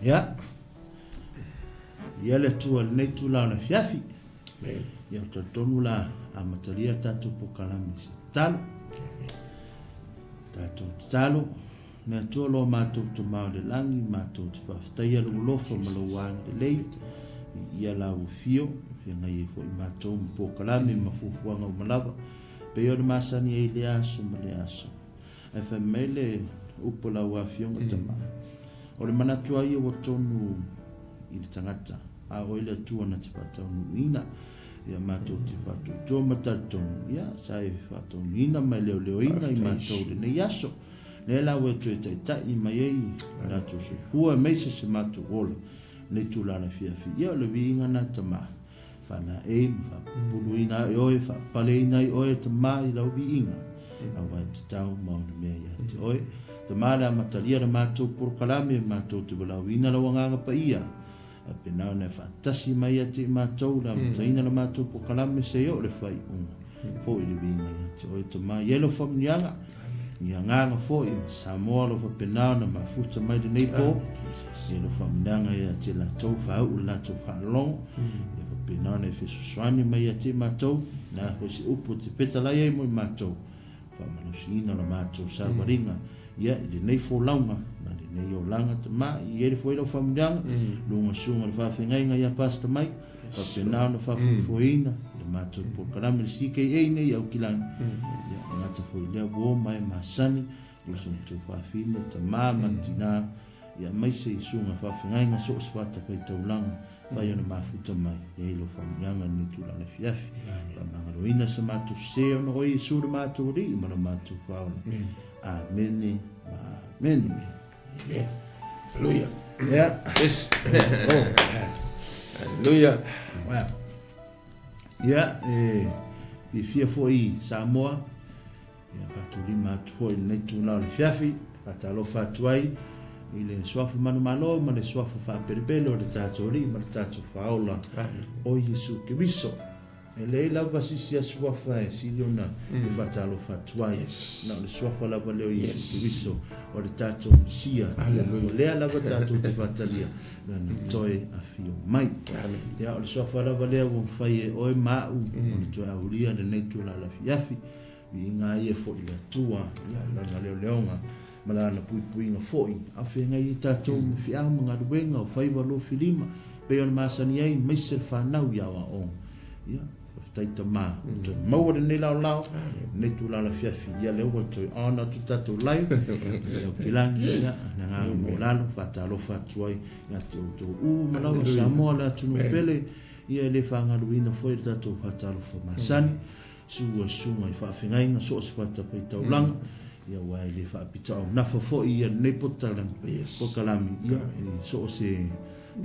Ia. Ia le Atua i lenei itula o le afiafi. Ia, ou te talitonu la amatalia le tatou polokalame i se tatalo. Tatou tatalo, Le Atua lo matou Tama o le lagi, matou te faafetaia lou alofa ma lou agalelei i ia lau afio, feagai ai foi matou ma polokalame ma fuafuaga uma lava, pei ona masani ai i lea aso ma lea aso. Ae fai mai le upu a lau Afioga Tama, o le manatu lava ia ua tonu i le tagata, a oe le Atua na te faataunuuina, ia matou te faatuatua ma talitonu, ia sa e faataunuuina ma e leoleoina i matou i lenei aso. Lea la ua e toe taitai mai ai i latou soifua aemaise se matou ola i lenei tulaga afiafi. Ia o le viiga lena Tama, faalaei ma faapupuluina ai oe, faapaleina ai oe Tama i lau viiga, aua e tatau ma ona mea ia te oe. Tama le amatalia le matou polokalame, matou te valaauina lau Agaga Paia, a pena ona e faatasi mai ia te i matou le amataina le matou polokalame seia oo le faaiuga. Foi le viiga ia te oe Tama, i ai lau faamanuiaga, i agaga foi ma Samoa lo faapena ona mafuta mai lenei po, i lau faamanuiaga ia te latou, faauu le latou faalogo, ia faapena ona e fesoasoani mai ia te matou, na foi se upu e te petalai ai mo i matou, faamalosiina la matou savaliga, ia i lenei folauga ma lenei olaga Tama, i ai foi lau faamanuiaga, luga susuga i le faafeagaiga ia Pastor Mike, faapena ona faafoefoeina le matou polokalame le CKA nei i Aukilani, ia e gata foi i lea uo ma e masani, uso ma tuafafine, tama ma tina, ia aemaise i susuga faafeagaiga so o se fatafaitaulaga fai ona mafuta mai e ai lau faamanuiaga i lenei tulaga afiafi. Faamagaloina se matou sese ona oe Iesu le matou Alii ma le matou Faaola. Amene ma amene. Amen. Hallelujah. Yeah. Yes. Oh. Hallelujah. Wow. Yeah, e i fia foi Samoa, ia faatulima atu foi lenei tula o le fiafi, faatalofa atu ai i le suafa manumalo ma le suafa faapelepele o le tatou Alii ma le tatou Faaola o Iesu Keriso. E leai lava se isi suafa e sili ona e faatalofa atu ai, na o le suafa lava lea o Iesu Keriso, o le tatou Mesia. O lea lava tatou te faatalia, lana toe afio mai. Ia, o le suafa lava lea ua mafai e oe ma au ona toe aulia lenei tulaga afiafi, viiga ai e foi i le Atua, lana leoleoga ma lana puipuiga foi, a o feagai ai tatou ma feau ma galuega o faiva lofilima, pei ona masani ai aemaise le fanau i aoaoga. Ia, faafetai Tama, ua toe maua lenei laolao, lenei tulaga afiafi, ia lea ua toe on atu le tatou live, ia o Kilagi, ia, le agaga maualalo, faatalofa atu ai ia te outou uma lava, Samoa le atunuu pele, ia e le faagaloina foi le tatou faatalofa masani. Sua susuga i faafegaiga so o se fatafaitaulaga, ia aua e le faapitoaunafa foi ia lenei potalami, ia i so o se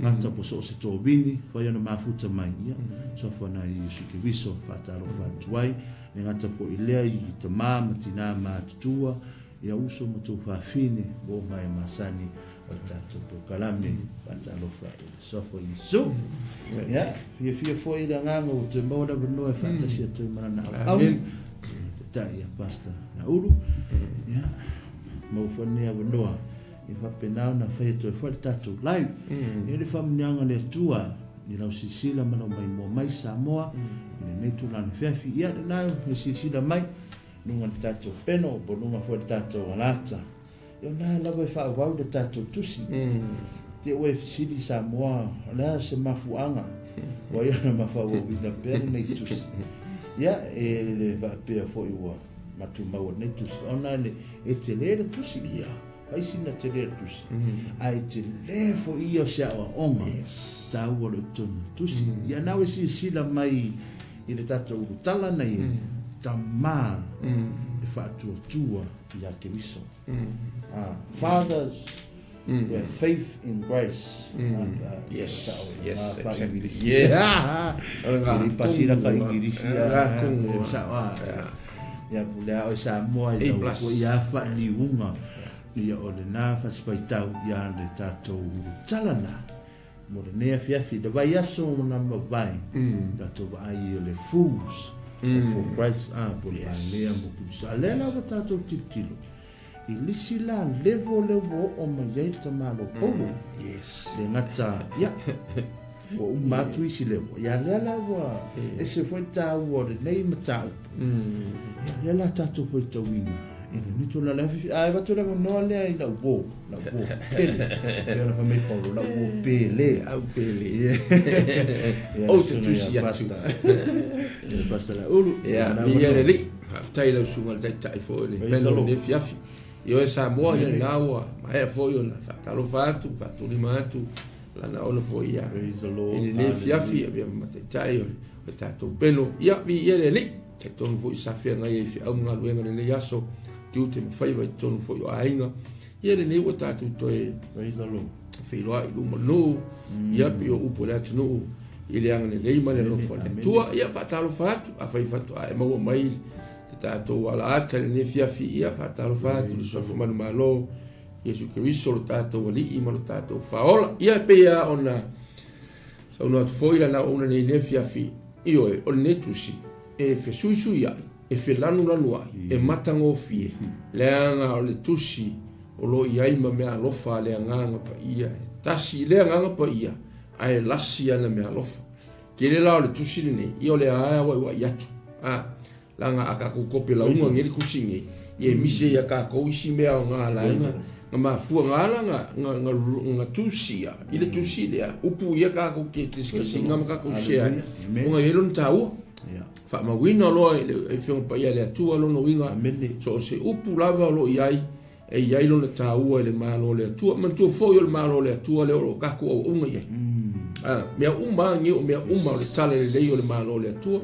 gata po so o se tovini, fai ona mafuta mai, ia suafa na Iesu Keriso faatalofa atu ai, le gata foi lea i tama ma tina ma atutua, ia uso ma tou fafine, ua uma e masani o le tatou polokalame faatalofa i le suafa o Iesu. Ia, fiafia foi le agaga ua toe maua le avanoa e faatasi atu ai ma lana auauna, taitai ia Pastor Naulu. Ia, maua foi lenei avanoa ia faapena ona fai atu ai foi le tatou live. Ia le faamanuiaga a le Atua i lau silasila ma lau maimoa mai Samoa i lenei tulaga afiafi. Ia, lena e silasila mai luga o le tatou peno po o luga foi o le tatou alata. Ia o lena lava e faaauau le tatou tusi. Te ua e fesili Samoa, o le a se mafuaaga ua ia ona mafaauauina pea lenei tusi. Ia, e le faapea foi ua matumau lenei tusi, ona le, e tele le tusi. Ia. Fai sina tele le tusi. Ae tele foi ia o se aoaoga taua o lo o i totonu o le tusi. Ia, na ua e silasila mai i le tatou ulutala nei, tama e faatuatua ia Keriso. Fathers, we have faith in grace. Yes, yes, exactly. Yes. E pasira ka Ingirisi a. Ia pule a oe Samoa i lau ko ia whaliunga. Ia o le nā whasipaitau ia le tātou ulutala nā. Mo lenei afiafi, le vaiaso o na mavae, tatou vaai o le Fools for Christ, a, po o le vaelea mo Keriso. A lea la ua tatou tilotilo I le isi la level lea ua oo mai ai le tamālo Paulo. Yes. Le gata, ia, ua uma atu isi level. Ia lea la ua ese foi le taua o lenei mataupu. Ia lea la tatou faitauina i lenei tulaga. Le afiafi, a e avatu le avanoa lea i lau uo, lau uo pele. Pei ona fai mai Paulo, lau uo pele. Au pele. Ia, Ou te tusi atu. Ia, Pastor Laulu. Ia, viia le Alii. Faafetai i lau susuga i le Taitai foi o le Praise the pele o Lord. lenei afiafi. Ioe Samoa, ia lena ua maea foi ona faatalofa atu, faatulima atu lana ona foi ia Praise the Lord. i lenei afiafi, avea ma Taitai o le tatou pelo. Ia, viia le Alii. Talitonu foi sa feagai ai feau ma galuega i lenei aso, tiute ma faiva i totonu foi o aiga. Ia lenei ua tatou toe Praise the Lord. feiloai i luma nuu, ia pei o upu o le atunuu i le agalelei ma le alofa o le Atua. Ia faatalofa atu, afai faatoa e maua mai le tatou alaata i lenei afiafi, ia faatalofa atu i le suafa manumalo Iesu Keriso lo tatou Alii ma lo tatou Faaola. Ia e pei lava ona saunoa atu foi lana auauna nei i lenei afiafi, ioe, o lenei tusi e fesuisuiai, e felanulanuai, e matagofie, leaga o le tusi o lo o i ai ma meaalofa a le Agaga Paia, e tasi i le Agaga Paia, ae lasi ana meaalofa. Tele la o le tusi lenei, ia o le a auaiuai atu, a, laga a kakou kope lauga ngei le tusi nei, ia e mise ia kakou isi mea o nga laenga, nga mafua nga ala nga, nga, nga, nga tusia, i le tusi lea, upu ia kakou ke discussing ma kakou share, o nga i ai lona taua. Faamauina loa i le Afioga Paia a le Atua lona uiga, so o se upu lava o lo o i ai, e i ai lona taua i le Malo o le Atua. Manatua foi o le Malo o le Atua lea o lo o tatou auauna i ai. A, mea uma lava nei o mea uma o le tala lelei o le Malo o le Atua.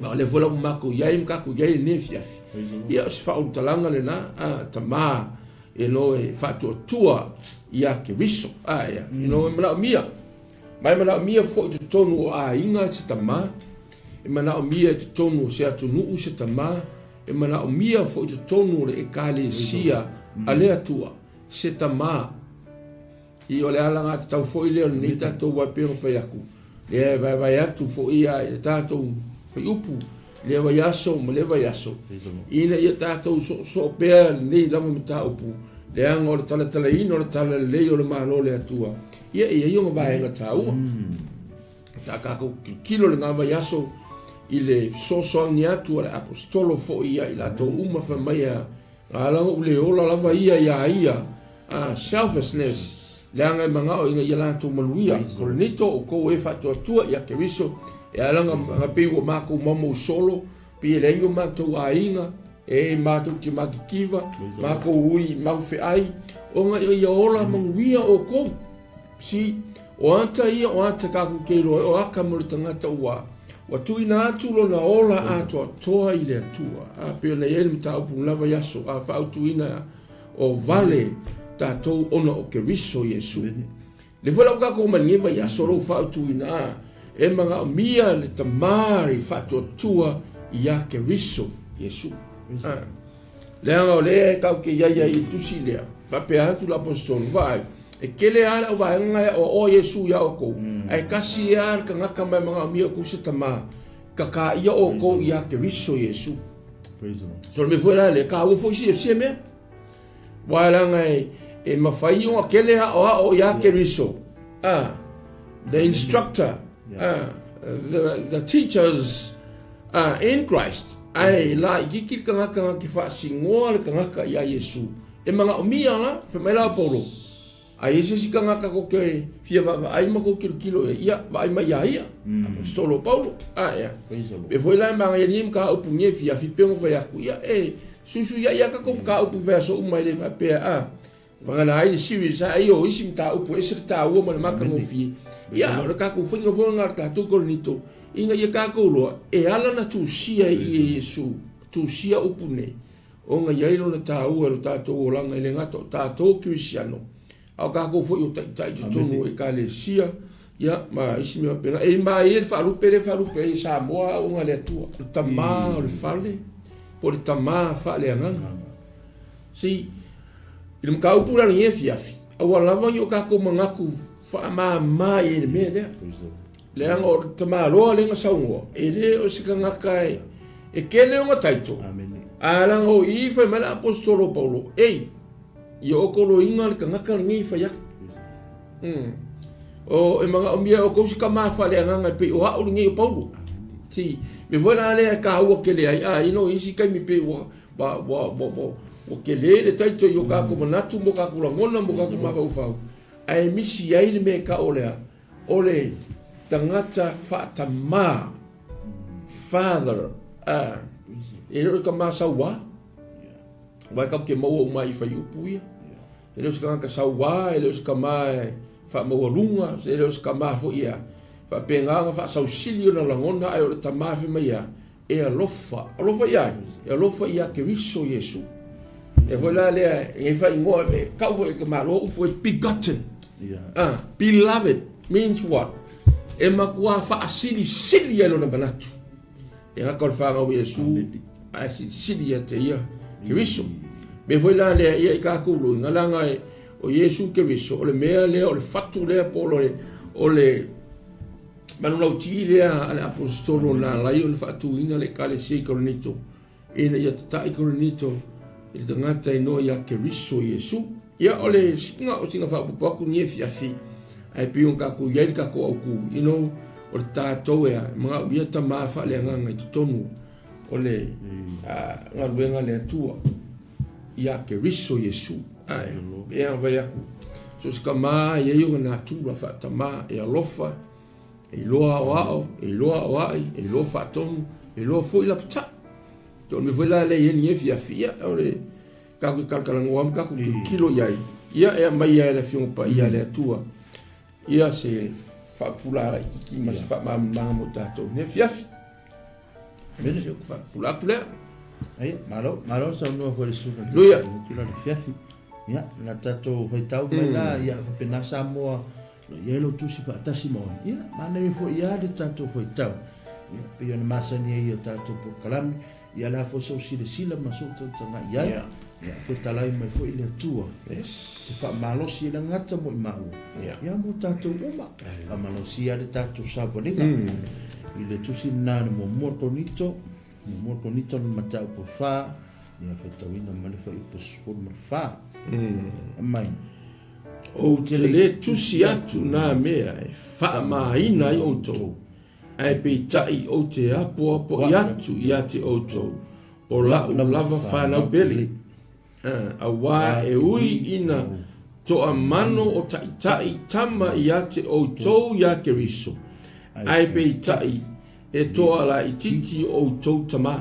Ma o lea foi la ua matou i ai ma tatou i ai i lenei afiafi. Ia, o se faaulutalaga lena, a, tama e no e faatuatua ia Keriso. A, ia, e no e manaomia. Ma e manaomia foi i totonu o aiga se tama, e manaomia i totonu o se atunuu se tama, e manaomia foi i totonu o le Ekalesia a le Atua se tama. I o le alagatatau foi lea o lenei tatou aua e pei ona fai atu, lea e vaevae atu foi ia i le tatou faiupu i lea vaiaso ma lea vaiaso, ina ia tatou soosoo pea lenei lava mataupu, leaga o le talatalaina o le talalelei o le Malo o le Atua, ia e i ai ona vaega taua. Sa tatou tilotilo i lena vaiaso i le fesoasoani atu a le Aposetolo foi ia i latou uma fai mai a ala ona ou le ola lava ia iā ia, a selfishness, leaga e manao ina ia latou manuia. Korinito, outou e faatuatua ia Keriso, e ala ona pei ua matou maumau solo, pei e leai ni o matou aiga, e matou te matitiva, matou ui mau feai, ona ia ola manuia outou. Si, o ata ia o ata kakou te iloa ai, o aka mo le tagata ua, ua tuuina atu lona ola atoatoa i le Atua. A pei ona i ai le mataupu lava i aso a faautuina o vale tatou ona o Keriso Iesu. Le foi la ua tatou omai lenei vaiaso lou faautuina a e manaomia le Tama i faatuatua ia Keriso Iesu. A, leaga o lea e tatou te i ai ai i le tusi lea, faapea atu le Aposetolo, vaai, e tele lava le auvaega e aoaoa Iesu iā outou, ae tasi lava le tagata ma e manaomia outou se tama, tataia outou ia Keriso Iesu. So le mea foi la lea, taua foi sia mea. Aua leaga e mafai ona tele aoao ia Keriso, the instructor, the teachers in Christ, ae laititi le tagata na te faasinoa le tagata ia Iesu. E manaomia la, fai mai la Paulo, a i ai se isi tagata tou te fia vaavaai ma tou tilotilo i ai, ia, vaai mai ia ia, Aposetolo o Paulo. A, ia. Pei foi la e manaia nei mataupu nei afiafi, pei ona fai atu, ia, e suisuiai lava tatou mataupu i vaiaso uma e le faapea, a, vagana ai le series a ia o isi mataupu e ese le taua ma le matagofie. Ia, o le tatou faiga foi lena a le tatou Korinito, ina ia tatou iloa, e ala ona tusia i e Iesu, tusia upu nei, ona i ai lona taua i lo tatou olaga e le gata o tatou kerisiano, a o tatou foi o taitai i totonu o Ekalesia, ia, ma isi mea faapena. E ma e i ai le faalupe lea e faalupe ai e Samoa auauna a le Atua, o le tama o le fale, po o le tama faaleagaga. See, i le mataupu la lenei afiafi, aua lava ni o tatou manatu faamama i ai i le mea lea. Leaga o le tamaloa lea na saunoa, e le o se tagata e tele ona title. Ae leaga o i fai mai le aposetolo o Paulo, Ei, ia outou loiga le tagata lenei e fai atu. O, e manaomia e outou se tama faaleagaga e pei o a'u lenei o Paulo. Si, mea foi la lea e taua tele ai, a i no isi taimi pei ua, ua, ua, ua, ua, ua tele le taito i o tatou manatu ma o tatou lagona ma o tatou mafaufau, ae misi ai le mea e tau o le a? O le tagata faatamā, father, a, e le o le tamā sauā. Aua e tatou te maua uma ai i fuaiupu ia. E le o se tagata sauā, e le o se tama e faamaualuga, e le o se tama foi e faapena ona faasausili ona lagona, ae o le tama fai mai a, e alofa. Alofa ia ai? E alofa ia Keriso Iesu. E foi la lea, e faaigoa, e tau foi e te Malo upu e begotten. Ah, beloved means what? E matua faasilisili ai lona manatu. E gata o le fanau Iesu, ae silisili ia te ia Keriso. Mea foi la lea, ia i tatou loiga, leaga e, o Iesu Keriso, o le mea lea, o le fatu lea, po o le, o le manulauti lea a le aposetolo na ala ai ona faatuina le Ekalesia i Korinito, ina ia tata'i Korinito i le tagata igoa ia Keriso Iesu. Ia, o le siga, o sina faaopoopo atu ni afiafi, ae pei ona tatou i ai le tatou autu, you know, o le tatou e a, e manaomia tama faaleagaga i totonu o le galuega a le Atua ia Keriso Iesu. Ae, pei ona fai atu, so o se tama e i ai ona natura faatama e alofa, e iloa aoao, e iloa aoai, e iloa faatonu, e iloa foi lapatai. O le mea foi la lea e i ai lenei afiafi, ia, o le tatou talatalanoa ma tatou tilotilo i ai, ia e aumai ai e le Afioga Paia a le Atua, ia se faapupula laitiiti ma se faamalamalamaga mo tatou i lenei afiafi. Mene se faapupula atu lea. Ai, malo, malo saunoa foi le susuga. Haleluia. Tula le afiafi. Ia, na tatou faitau mai la, ia faapena Samoa, lo i ai lou tusi faatasi ma oe. Ia, manaia foi ia le tatou faitau. Ia, pei ona masani ai i o tatou polokalame, Ia le a foi sou silasila ma sou tautagaʻi ai, ia fetalai mai foi le Atua. Se faamalosi e le gata mo i maua, ia mo tatou uma. Faamalosia le tatou savaliga. I le tusi lena le muamua Korinito, muamua Korinito le mataupu e 4, ia faitauina mai le fuaiupu 14. Aumai. Ou te le tusi atu nā mea e faamāina ai outou, Ae peitai ou te apoapoai atu ia te outou, o la'u lava fanau pele, auā e ui ina toamano o taitai tama ia te outou iā Keriso, ae peitai e toa laitiiti outou tamā,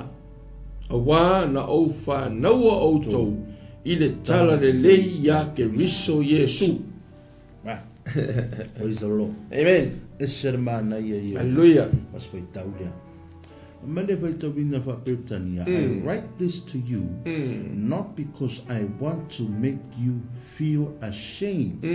auā na ou fanaua outou i le talalelei iā Keriso Iesu. Praise the Lord. Amen. Ese le manaia ia. Hallelujah. Ma se faitau lea. Ma le faitauina faa-Peretania, I write this to you not because I want to make you feel ashamed,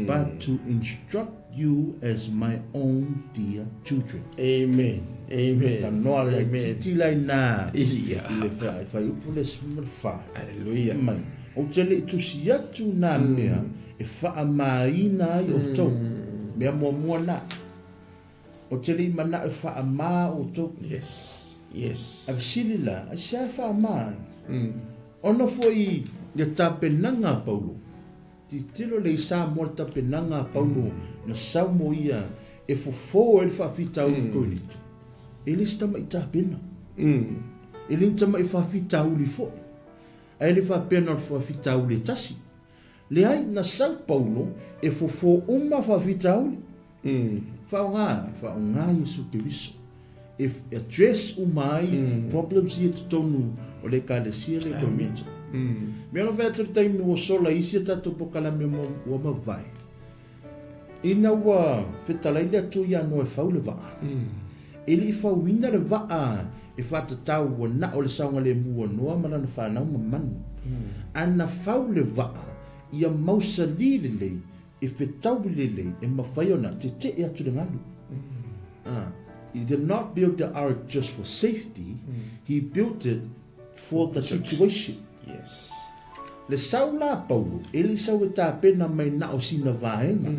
but to instruct you as my own dear children. Amen. Amen. Tanoa le Amen. titi lai nā. Ia. I le whaiupu le 14. Hallelujah. Mai. Ou te le i tusi atu nā mea e faamāina ai outou. Mea muamua nā. Ou te le i manao e faamā outou. Yes. Yes. Ae fesili la, aisea e faamā ai? Ona foi ia tapenaga a Paulo, tilotilo le i Samoa le tapenaga a Paulo na sau mo ia e fofo ai le faafitauli i Korinito. E le se tama'i tapena. E le ni tama'i faafitauli foi. Ae le faapea na o le faafitauli e tasi. Leai, na sau Paulo e fofo uma faafitauli. Faaaoga, faaaoga Iesu Keriso e address uma ai problems ia i totonu o le Ekalesia le Korinito. Mea lava atu le taimi ua sola isi a tatou polokalame ua mavae, ina ua fetalai le Atua ia Noa e fau le vaa, e le i fauina le vaa e faatatau ua na o le saogalemu o Noa ma lana fanau ma manu. A na fau le vaa ia mausali lelei, e fetaui lelei, e mafai ona tetee atu le galu. He did not build the ark just for safety, he built it for the situation. Yes. Le sau la Paulo, e le sau e tapena mai na o sina vaega.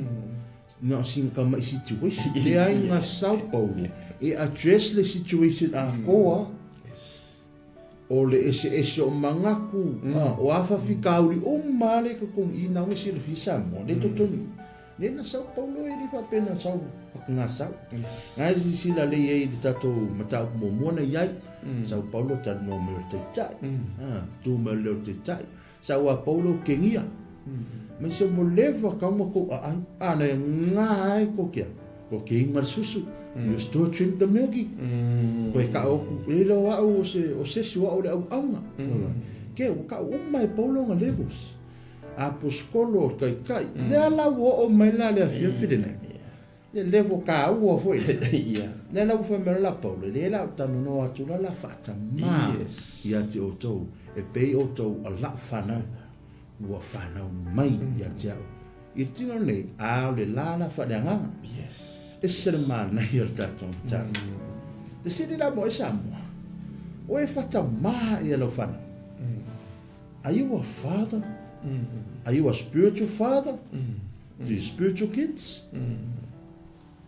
Na o sina ka mai situation. Leai na sau Paulo e address le situation atoa. Yes. O le eseese o manatu, o a faafitauli uma lava lea i totonu i i na ua silafia Samoa, lea e totonu i i. Lea na sau Paulo e le faapea na sau fakagasau. Na e silasila lelei ai i le tatou mataupu muamua na i ai, sau Paulo talanoa mai o le Taitai, tu mai o le leo o le Taitai. Sau a Paulo kegia, mai se ua leva kau ma kou aai, a na e ngā ai ko kia, ko ke inga le susu, you still drink the milky. Koe ka oku, e le o au o se, o sesi o au le au aunga. Ke, ua kau uma e Paulo nga levels. Aposikolo o taitai, lea la ua oo mai la le afiafi lenei. Le level kāua foi. Lea la ua fai mai la Paulo, le la o talanoa atu la la faatamā ia te outou, e pei outou a lau whanau, ua whanau mai ia te au. I le tino nei, a o le la la whaaleagaga. Ese le manaia o le tatou mataupu. Le sili la mo e Samoa, o e whatamā ia lau whanau. Are you a father? Are you a spiritual father? Do you spiritual kids?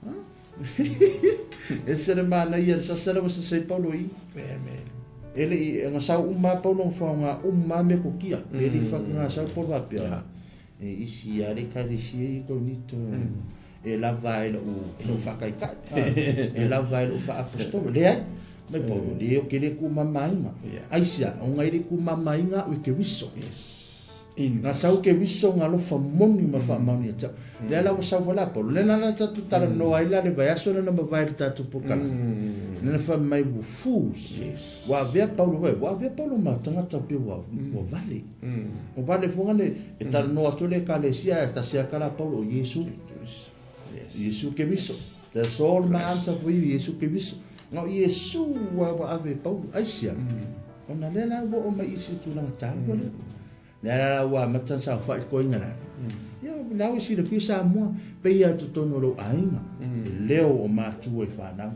Huh? Ese le manaia le sasa le wasa sei Paulo i. Amen. E le i nga sau uma Paulo nga whaonga uma me kokia. E le i whaka nga sau Paulo wapea. E isi a le kalesia i ko nito. E lava ai lou lou faataitai, e lava ai lou faaapostolo. Leai, mai Paulo, le o ke le kumamaina. Aisea, ona e le kumamaina au e Keriso. Na sau Keriso nga alofa moni ma le faamaoni ia te au. Lea la ua sau foi la Paulo, lea la na tatou talanoa ai la le vaiaso lea na mavae i le tatou polokalame. Lea na fai mai ua fools. Ua avea Paulo, ua avea Paulo ma tagata pei ua vale. O vale foga le e talanoa atu le ekalesia e tasi aka la Paulo o Iesu. Iesu Keriso. That's all my answer for you, Iesu Keriso. Nga o Iesu ua ua ave e Paulo. Aisia. Ona lea la ua o mai i se tulaga taua lea. Lea la ua amata na saofai i koinga la. Ia, lau i silafia Samoa, pei lava i totonu o lou aiga, e leo o matua i fanau.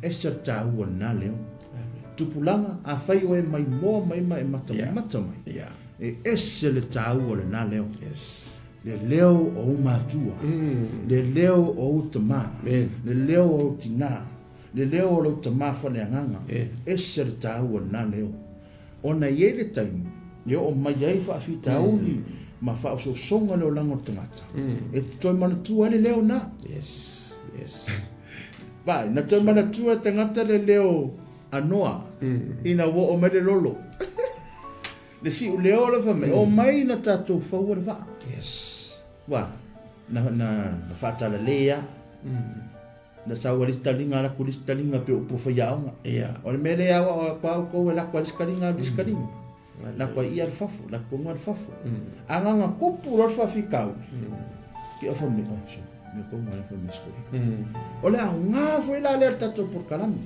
Ese le taua lena leo. Tupulaga, afai oe mai moa mai ma e matamata mai, e ese le taua o lena leo. Le leo o ou matua, le leo o ou tama, le leo o ou tina, le leo o lou tama faleagaga, ese le taua o lena leo. Ona e i ai le taimi e oo mai ai faafitauli ma faaosoosoga le olaga o le tagata, e toe manatua ai le leo na. Vaai, na toe manatua e tagata le leo a Noa ina ua oo mai le lolo. Le siu leo le fai mai, omai na tatou faua le vaa. Ua, na, na, na faatalale lava. Na sau a le isi taliga lako i le isi taliga pei o upu o faiaoga. O le mea lea aoao atu a outou e lako a le isi taliga alu i le isi taliga. Lako ai ia le fafo, lako luga le fafo. A na ona tupu loa le faafitauli, ke ofa me, oh, so, me kou ngā fa me skoe. O le aoga foi la lea o le tatou polokalame.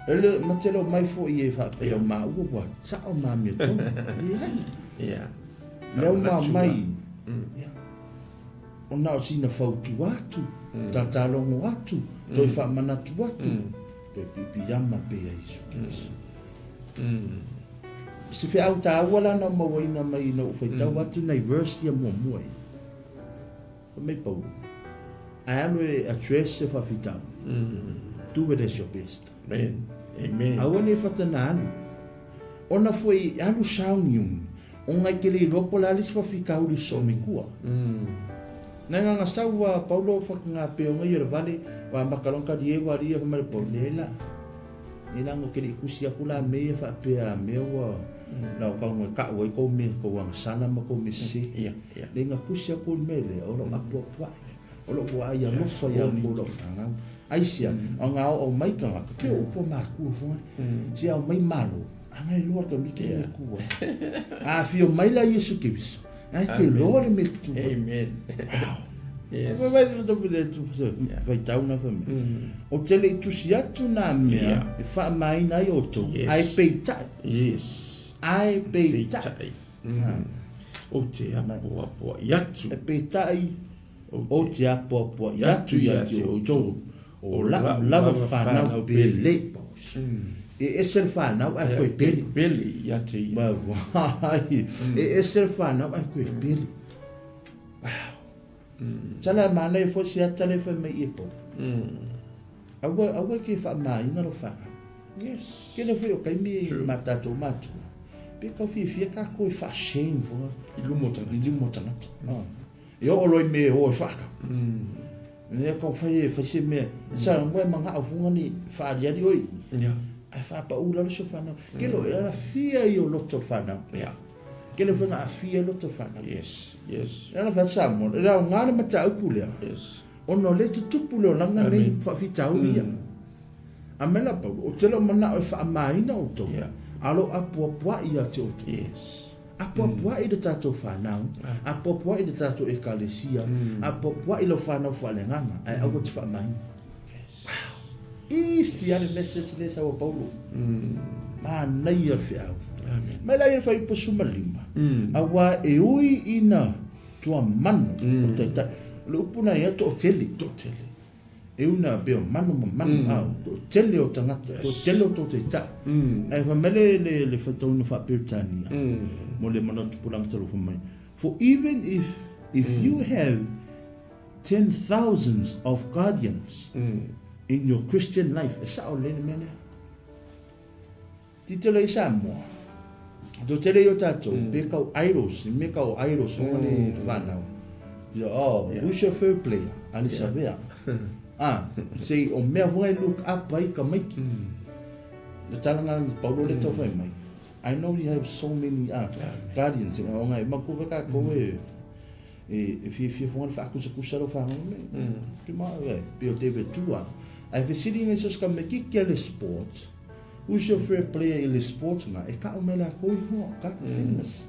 E le, ma te leo mai foi e faapea o maua ua sao ma amiotonu. Leai. Leo ma mai. Ia. Ona o sina fautua atu, tatalogo atu, toe faamanatu atu, toe piipiiama pea Iesu Keriso. Se feau taua la na mauaina mai ina ua faitau atu nai verse ia muamua ia. Fai mai Paulo, ae alu e address se faafitauli. Do it as your best. Amen. Amen. Aua ne i whatana alu. Ona foi alu sauniuni, ona i te le iloa po o le a le isi faafitauli o soo mai tua. Nai nganga sau a Paulo whakangā peo ngai o le vale, wa makalong ka lie wa lia whamare Paulo, le la. Ni la ngo kele ikusi aku la me ia whaapea mea ua la o kaunga ka ua i kou me kou anga sana ma kou me se. Le nga kusi aku le me le o lo apu apu ai. O lo ua ai alofa ia kou lo whangau. Aisia, o ngā o mai tangata, pe o upu a mākua whanga, si au mai malo, anga e loa ka miki me kua. A whio mai la Iesu Keriso, ai te loa le me tua. Amen. Wow. Yes. Vai vai vai vai vai tau na vai. O te le tusi atu nā mea e whaamaina ai outou. Yes. Ai peitai. Yes. Ai peitai. Peitai. O te apoapoa i atu. E peitai o te apoapoa i atu ia te outou. O lau lava whanau pele. E ese le whanau ai koe pele. Pele ia te ia. Vai vai. E ese le whanau ai koe pele. Wow. Tala e manaia foi se ata lea e fai mai i e pou. Aua, aua ke whaamainga lo whanau. Yes. Kele foi o kaimi ma tātou mātua. Pe kau fiafia kākou e wha-shame foga. I luma o tagata. I luma o tagata. Mm. E oo loa i mea e o e whaakau. Mm. Nea kau whai e whai se mea. Mm. Sa ngoi manga au funga ni whaariari oi. Yeah. Ai whaapa u lalo se whanau. Mm. Kelo e afia i o loto whanau. Yeah. Kelo whenga afia i loto whanau. Yes, yes. E ala wha Samoa. E rau ngā le mata upu lea. Yes. Ona o le tutupu leo langa nei whawhitauri ia. A me la Paulo, o te leo manao e whaamaina o tau. Yeah. Alo apuapuai ia te o tau. Yes. Apuapuai le tātou whanau, apuapuai le tātou ekalesia, apuapuai lau whanau whaaleagaga, ae aua te faamaina. Yes. Wow! Isi ale message lea sau a Paulo. Manaia le feau. Amen. Mai la ia le fuaiupu 15. Auā e ui ina tuamanu o taitai. O le upu na ia toatele. Toatele. E una pea o manu ma manu mm. Ao, toatele o tagata, yes. Toatele o tō taitai. Ae wha mai le, le, le whaitauna wha-Peretania, mo le mana tupulaga talofa mai. For even if, if you have ten thousands of guardians in your Christian life, e sao lelei le mea lea. Titilo i Samoa, toatele i o tātou, pe kau idols, i mea kau idols, mm. le whanau. Ia, oh, yeah. Who's your favorite player? Ali yeah. Savea. Ah, sei, o mea hunga i look up ai ka maiki. Le talanga Paulo le tau whai mai. I know you have so many guardians. O ngai, maku ka ko e e fiafia fonga le faakusakusa lau fagalo me ke ma e pe o David Tua ai fesili ngai sos ka me ki ke le sports who's your favorite player i le sports nga e ka o me la ko iho ka ka famous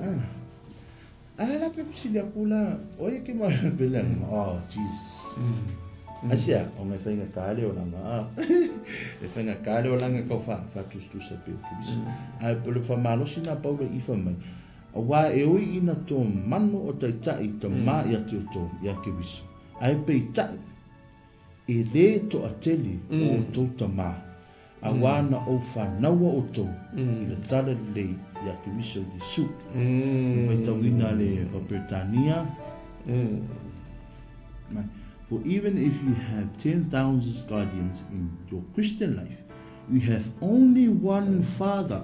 ah a la pe fesili aku la o e ke ma pe le oh Jesus Asia, o ngai whainga kare o langa, a. E whainga kare o langa kau wha, wha tustusa pe o kiriso. A e polo wha malosi nā Paula i wha mai. Auā e ui ina tō mano o Taitaʻi tamā ia te o tō, ia Keriso. Ae peitai, e lē toatele o outou tamā, auā na ou whanaua outou i le tala lelei ia Keriso Iesu. E whaitauina le Peretania, mai, For even if you have 10,000 guardians in your Christian life, you have only one father.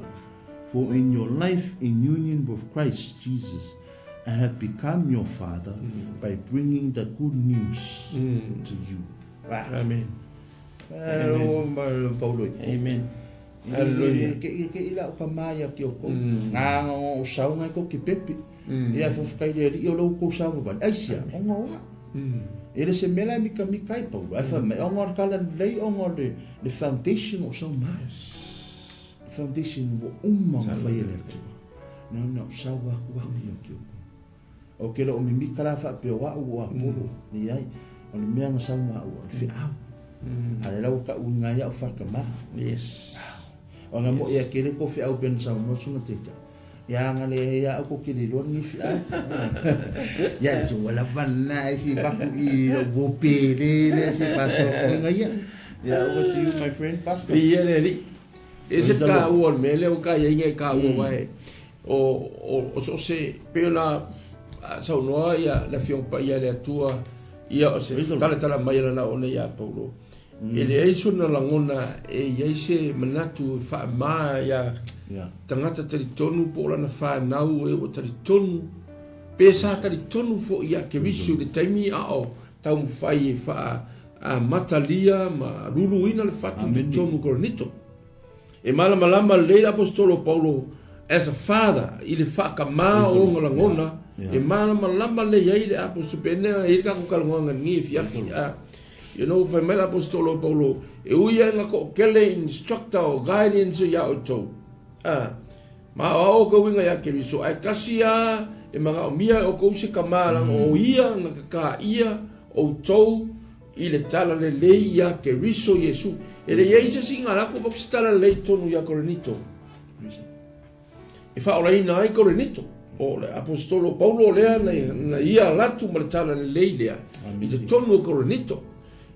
For in your life in union with Christ Jesus, I have become your father mm. by bringing the good news mm. to you. Wow. Amen. Amen. Paulo. Amen. Hallelujah. Ke ke ila o ka maia ki o ko. Ngā o sau ngai ko ki pepe. Ia fofo le ri o lo ko sau ba. Ai sia, o ngā wa. E le se mela mika mika i Paulo. Ai fa mai o ngā kala lei o ngā le foundation o sau mai. Foundation ua uma ona fai e le Atua. Nau na o sau aku aku ia ki o. O ke lo o mimika la whaapea o au o Apolo, ni ai, o le mea nga sau ma au, o le whiau. A le lau ka uinga ia o whakama. Yes. O nga mo ia kere ko whiau ben sau no sunga teka. Ia nga le ia au ko kere loa ni whiau. Ia so wala vana e si paku i lo wo pere le si paso uinga ia. Ia over to you my friend pastor. Ia le li. E se ka ua o le mea lea ua ka iai ngai ka ua wae o o o so se pe la saunoa ia le afioga paia le Atua ia o se talatala mai lana ona ia Paulo e leai sona lagona e iai se manatu e faama ia tagata talitonu po o lana fanau e ua talitonu pe sa talitonu foi ia Keriso i le taimi a o taumafai e faa Amatalia ma luluina le fatu i totonu o Korinito. E malamalama lelei le Aposetolo o Paulo as a father i le faakamā o ona lagona, e malamalama lelei ai le Aposetolo, pea e i ai le tatou talanoaga i lenei afiafi, a, you know, fai mai le Aposetolo o Paulo, e ui ai na toatele instructor o guidance ia outou, a, ma o ao ka uiga ia Keriso, ae tasi lava e manaomia e outou se kamā, leaga o ia na kakaia outou i le tala lelei ia Keriso Iesu. E le iai se isi nga lako vau se tala lelei tonu ia Korinito. E whaolaina ai Korinito. O le apostolo Paulo lea na, na ia latu ma le tala lelei lea. I te tonu o Korinito.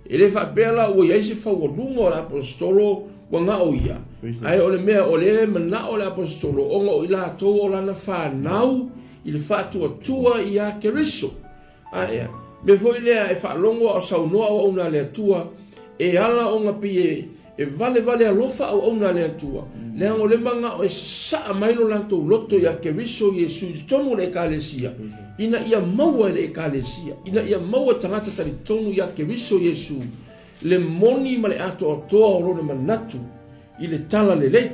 E le whaapea la ua iai se whaualunga o le apostolo ua ngao ia. Ae o le mea o le manao le apostolo ona o i latou o lana whanau i le whaatuatua ia Keriso. A ea, mea foi lea e faalogo a o saunoa auauna a le Atua, e ala ona pei e, E valevale alofa auauna a le Atua, leaga o le manao e sasaa mai lo latou loto ia Keriso Iesu i totonu o le Ekalesia, ina ia maua e le Ekalesia, ina ia maua e tagata talitonu ia Keriso Iesu le moni ma le atoatoa o lona manatu i le tala lelei.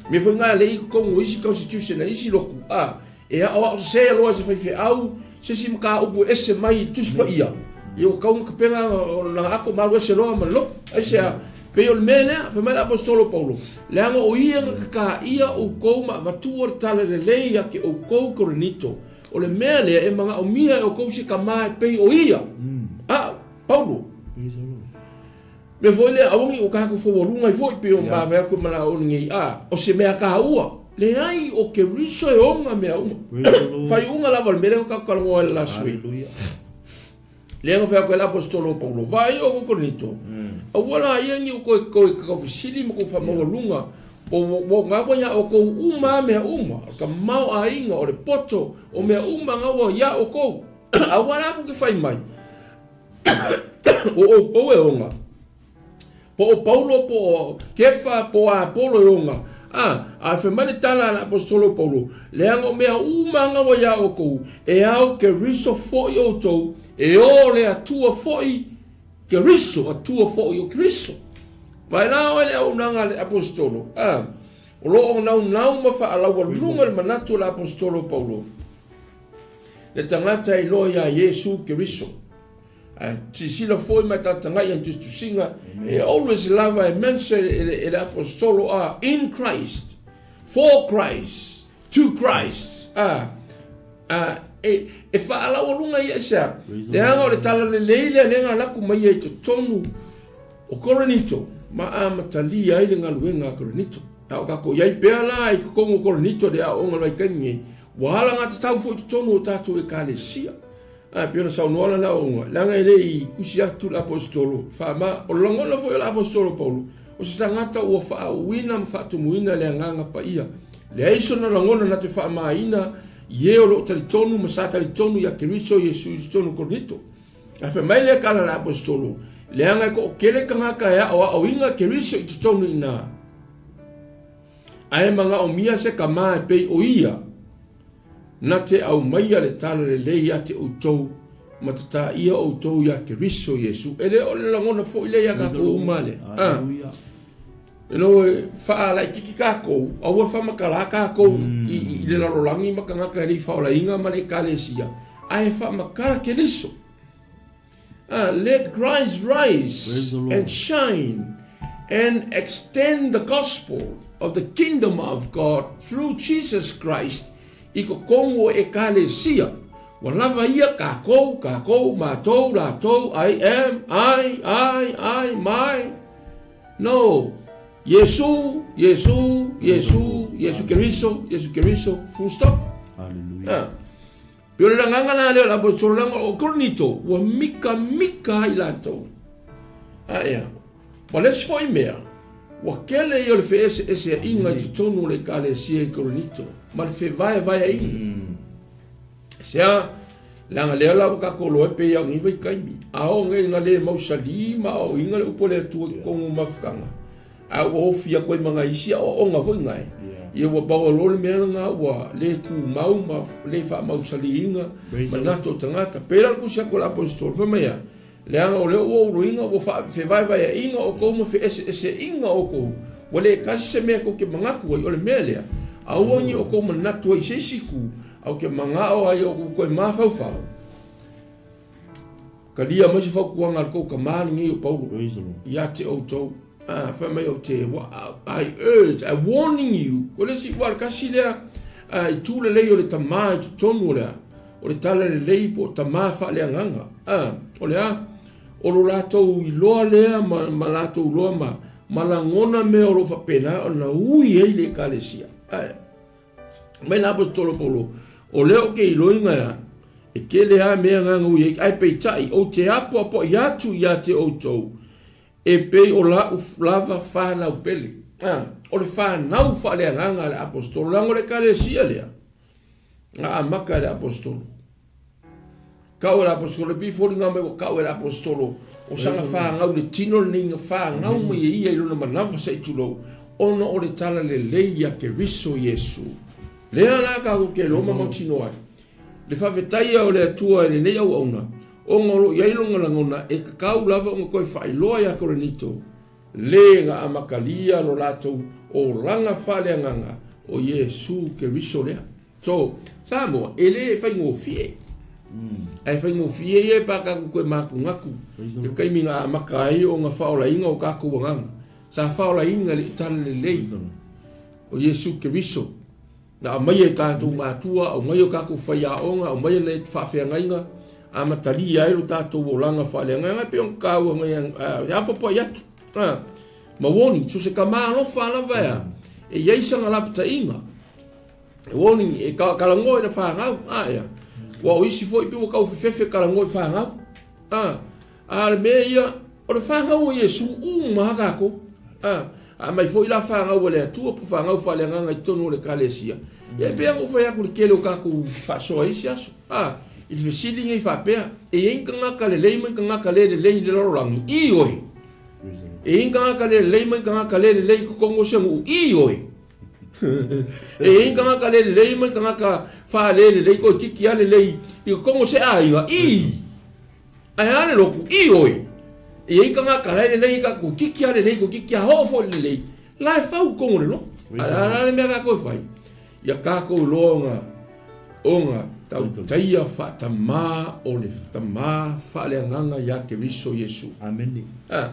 Mea foi na lei i totonu o isi constitution a isi lotu, a, E aoao sese loa e se faifeau se isi mataupu e ese mai i le Tusi Paia, ia ua tatau ona tapena lana ato ma alu ese loa ma le lotu. Aisea? Pei o le mea lea, fai mai le Aposetolo o Paulo, leaga o ia na tataia outou ma avatua le tala lelei ia te outou i Korinito, o le mea lea e manaomia e outou se tama e pei o ia, a'u, Paulo. Mea foi lea, aua ne i o tatou faualuga ai foi pei o mavae atu e manao lenei, a, o se mea taua. Leai, o Keriso e ona mea uma. Faaiuga lava o le mea lea na tatou talanoa ai le last week. Lea na fai atu ai le Aposetolo o Paulo, vaai o Korinito, aua la ia ni o koe koe taufesili ma kou faamaualuga, o na ua ia outou uma a mea uma, o le tamaoaiga, o le poto, o mea uma na ua ia outou. Aua la ku ke fai mai, o outou e ona, po o Paulo, po o Kefa, po o Apolo e ona. A, a fai mai le tala a le Aposetolo o Paulo, leaga o mea uma aga ua iā outou, e ao Keriso foi outou, e o le Atua foi Keriso, Atua foi o Keriso. Vaai la oe le auaunaga a le Aposetolo, a, o lo o naunau ma faalaualuga le manatu o le Aposetolo o Paulo, le tagata e iloa iā Iesu Keriso. Ae silasila foi ma e tagatagai i tusitusiga, e always lava e mention e le Aposetolo a in Christ, for Christ, to Christ. A, a, e, e faalaualuga ia i sea. Leaga o le tala lelei lea lea na laku mai ai totonu o Korinito ma amatalia ai le galuega a Korinito. A o tatou i ai pea la i totonu o Korinito le aoaoga vaitaimi nei, ua alagatatau foi i totonu o tatou Ekalesia. Ae pei ona saunoa lana aoaoga, leaga e le i tusi atu le Aposetolo faama, o le lagona foi o le Aposetolo Paulo, o se tagata ua faauuina ma faatumuina le Agaga Paia. Leai sona lagona na te faamaina i e o lo o talitonu ma sa talitonu ia Keriso Iesu i totonu o Korinito. Ae fai mai lea tala a le Aposetolo, leaga e toatele tagata e aoaoina Keriso i totonu i ina, ae manaomia se tama e pei o ia, Na te aumaia le tala lelei ia te outou ma tataia outou ia Keriso Iesu. E le o le lagona foi lea ia tatou uma lea. Ah. You know, e faalaititi tatou, aua le faamatala tatou i le lalolagi ma tagata e le i faaolaina ma le Ekalesia, ae faamatala Keriso. Ah, let Christ rise and shine and extend the gospel of the kingdom of God through Jesus Christ i totonu o Ekalesia. Ua lava ia kākou, kākou, mātou, lātou, I am, I, I, I, my. No. Iesu, Iesu, Iesu, Iesu Keriso, Iesu Keriso, full stop. Hallelujah. Ah. Pei o le lagaga la lea o le Aposetolo leaga o Korinito ua mikamika ai latou. A ea, ma le isi foi mea, ua tele ia o le feeseeseaiga i totonu o le Ekalesia i Korinito ma le fevaevaeaiga. Aisea? Leaga lea la ua tatou iloa e pei lava o nei vaitaimi, a oo nei ina le mausali ma aoaoina le upu a le Atua i totonu o mafutaga, A ua ofi atu ai ma nai isi aoaoga foi nae, ia ua pau loa le mea lena ua le tumau ma le faamausaliina manatu o tagata. Pei la o le tusi atu a le Aposetolo, fai mai a, leaga o lea ua uruina ua fevaevaeaiga outou ma feeseeseaiga outou, ua le tasi se mea tou te manatu ai, o le mea lea, aua ne i outou manatu ai i se isi itu, a ou te manao ai outou toe mafaufau. Talia mai se fautuaga a le tou tama lenei o Paulo ia te outou. Ah, fai mai ou te, I urge, I warning you. Ko le isi, ua le kasi lea, ah, i tū lelei o le tama i totonu o le a, o le tala lelei po o tama faaleagaga. Ah, o le a, o lo latou iloa lea ma, ma latou iloa ma, ma lagona mea o lo faapena ona ui ai le Ekalesia. Ah, Mai le Aposetolo Paulo, o lea ou te iloiga ea, e tele lava mea na na ui ai, ae peitai, ou te apoapoai atu ia te outou, e pei o la'u lava fanau pele. A, o le fanau faaleagaga a le Aposetolo, leaga o le Ekalesia lea, na amata e le Aposetolo. Kau e le aposetolo, e pei e foliga mai ua kau e le aposetolo, o saga fagau le tino lenei na fagau mai e ia i lona manava se i tulou, ona o le talalelei ia Keriso Iesu. Lea la tatou te iloa ma mautinoa ai le faafetaia o le Atua i lenei auauna, ona o lo o i ai lona lagona e tatau lava ona toe faailoa ia Korinito le na amatalia lo latou olaga faaleagaga o Iesu Keriso lea. So, Samoa, e le faigofie. Ae faigofie ia pe a tatou toe matunatu i le taimi na amata ai ona faaolaina o tatou agaga. Sa faaolaina i le talalelei o Iesu Keriso. Na aumaia e tatou matua, aumaia o tatou faiaoga, aumaia nai faafeagaiga, amatalia ai lo tatou olaga faaleagaga e pei ona taua nei e apoapoai atu. Ma warning, so se tama alofa lava ea, e i ai sana lapataiga. E warning, e kalagoa i le fanau, a ea. Ua o isi foi pe ua tau fefefe kalagoa i fanau. A, a le mea ia, o le fanau a Iesu uma a tatou. A, a mai foi la fanau a le Atua po fanau faaleagaga i totonu o le Ekalesia. Ia e pei lava ona ou fai atu i le tele o tatou faasoa i isi aso. A, i le fesili nei faapea, e i ai ni tagata lelei ma ni tagata le lelei i le lalolagi? Ioe. E i ai ni tagata le lelei ma ni tagata le lelei i totonu o se nuu? Ioe. E i ai tagata le lelei ma tagata faalelelei toeitiiti a lelei i totonu o se aiga, ii. Ae a le lotu, ioe. E i ai tagata la e lelei ka toeitiiti a lelei, toeitiiti a oo foi i le lelei, la e fau i totonu o le lotu. A o le a la le mea tatou e fai? Ia tatou iloa ona ona tautaia faatamā o le Tamā faaleagaga ia Keriso Iesu. Amene. A.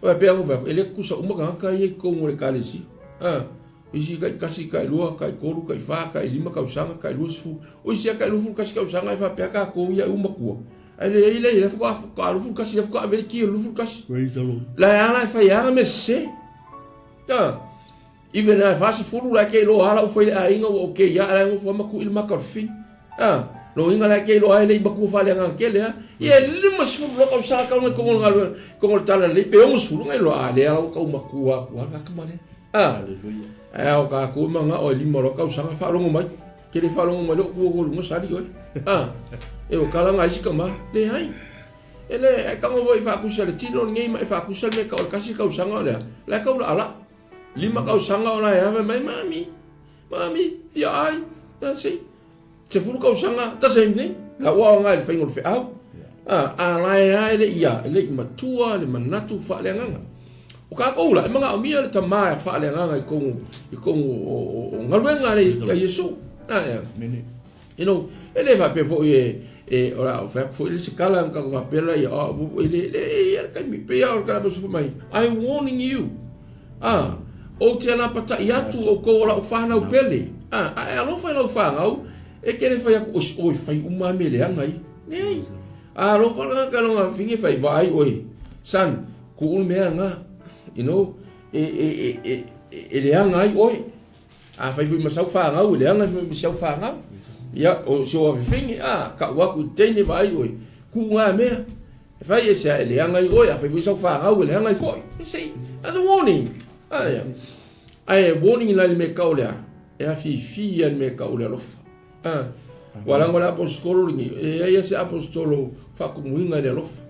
Ua pei lava ona fai atu, e le tutusa uma tagata ia i totonu o le Ekalesia. A, o isi tai tasi, tai lua, tai tolu, tai fa, tai lima tausaga, tai 20. O isi lava tai 21 tausaga e faapea tatou ia e uma matua. Ae leai leai, la faatoa faatoa 21, la faatoa ave le ki o le 21. Praise the Lord. La e a la e fai a na mea sese. A, even a e 40 la e te iloa lava la ua fai le aiga ua okay lava, ae la e nofo lava ma tui le mata o le fili. A, lona uiga la e te iloa ai le i matua faaleagaga tele a. Ia e 50 loa tausaga tau na i totonu o le galuega, totonu o le talalelei pe 60 na iloa, a lea la ua tau matua atu lava le tagata ma lea. A, ae a o tatou e manao e lima loa tausaga faalogo mai. Ke le faalogo mai lou ua luga sali oe. A, e o kala nga isi tama. Leai. E le, e tago foi faakusa le tino lenei ma e faakusa le mea tau o le kasi tausaga o lea. La e tau laalaa. Lima tausaga o la e ave mai, mami, mami, fia ai, see. 10 tausaga, the same thing. La ua aoga i le faiga o le feau. A, a la e a e le i a, e le i matua le manatu faaleagaga. O kākou la, e manaomia le tamā e faaleagaga i tonu, i tonu o, o, o galuega a le a Iesu. A, ea. You know, e le faapea foi e, e, o la, o fai atu foi le isi tala, na tatou faapea la ia, oh, e le, le, e ia le taimi, pei lava o le tala foi mai, I warning you. A, ou te alapatai atu outou o lau fanau pele. A, a e alofa i lau fanau, e te le fai atu, oe, oe fai uma lava mea leaga ia. Leai. A alofa le tagata i lona fafine e fai, vaai oe, son, tuu le mea lena, you know, e, e, e, e, e leaga ai oe. A fai foi ma sau fanau, e leaga foi ma si au fanau. Ia, o si ou afafine, a, kau atu i le teine, vaai oe, tuu na mea. E fai e se a e leaga ai oe, a fai foi sau fanau e leaga ai foi. You see, that's a warning. Ae, ae warning la i le mea tau lea, e afifi ia le mea tau le alofa. Ah, ua lago le aposetolo lenei, e ai se aposetolo faatumuina i le alofa.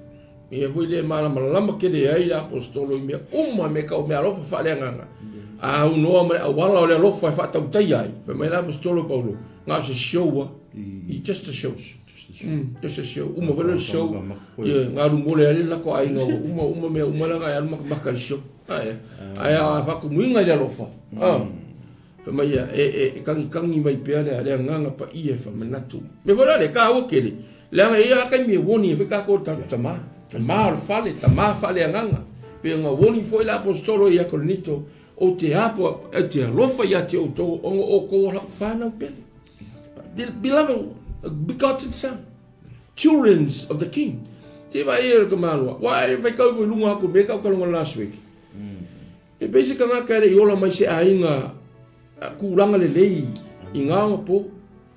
Ia foi le malamalama tele ai le aposetolo i mea uma me tau mea alofa faaleagaga. A unoa ma le auala o le alofa e faatautaia ai. Fai mai le aposetolo Paulo, na o se show a. Just a show. Just a show. Uma foi le show. Ia, galu mole ai le lako aiga ua uma uma mea uma langa e alu makamaka i le show. Ae, ae a faatumuina i le alofa. Ah. Fai mai ia, e, e, e kagikangi mai pea le, le agaga paia e faamanatu. Mea foi la lea, taua tele, leaga e i ai lava taimi e warning ai foi tatou i le tatou tama, tama o le fale, tama faaleagaga. Pei ona warning foi le Aposetolo ia Korinito, Ou te apo, ou te alofa ia te outou ona o outou o lau fanau pele. Beloved, begotten son, children of the king. Te vaai e le tamaloa, ua e faitau ifo i luga atu i mea tau taloga last week. E pei se tagata e le i ola mai se aiga tulaga lelei i ngā ona po,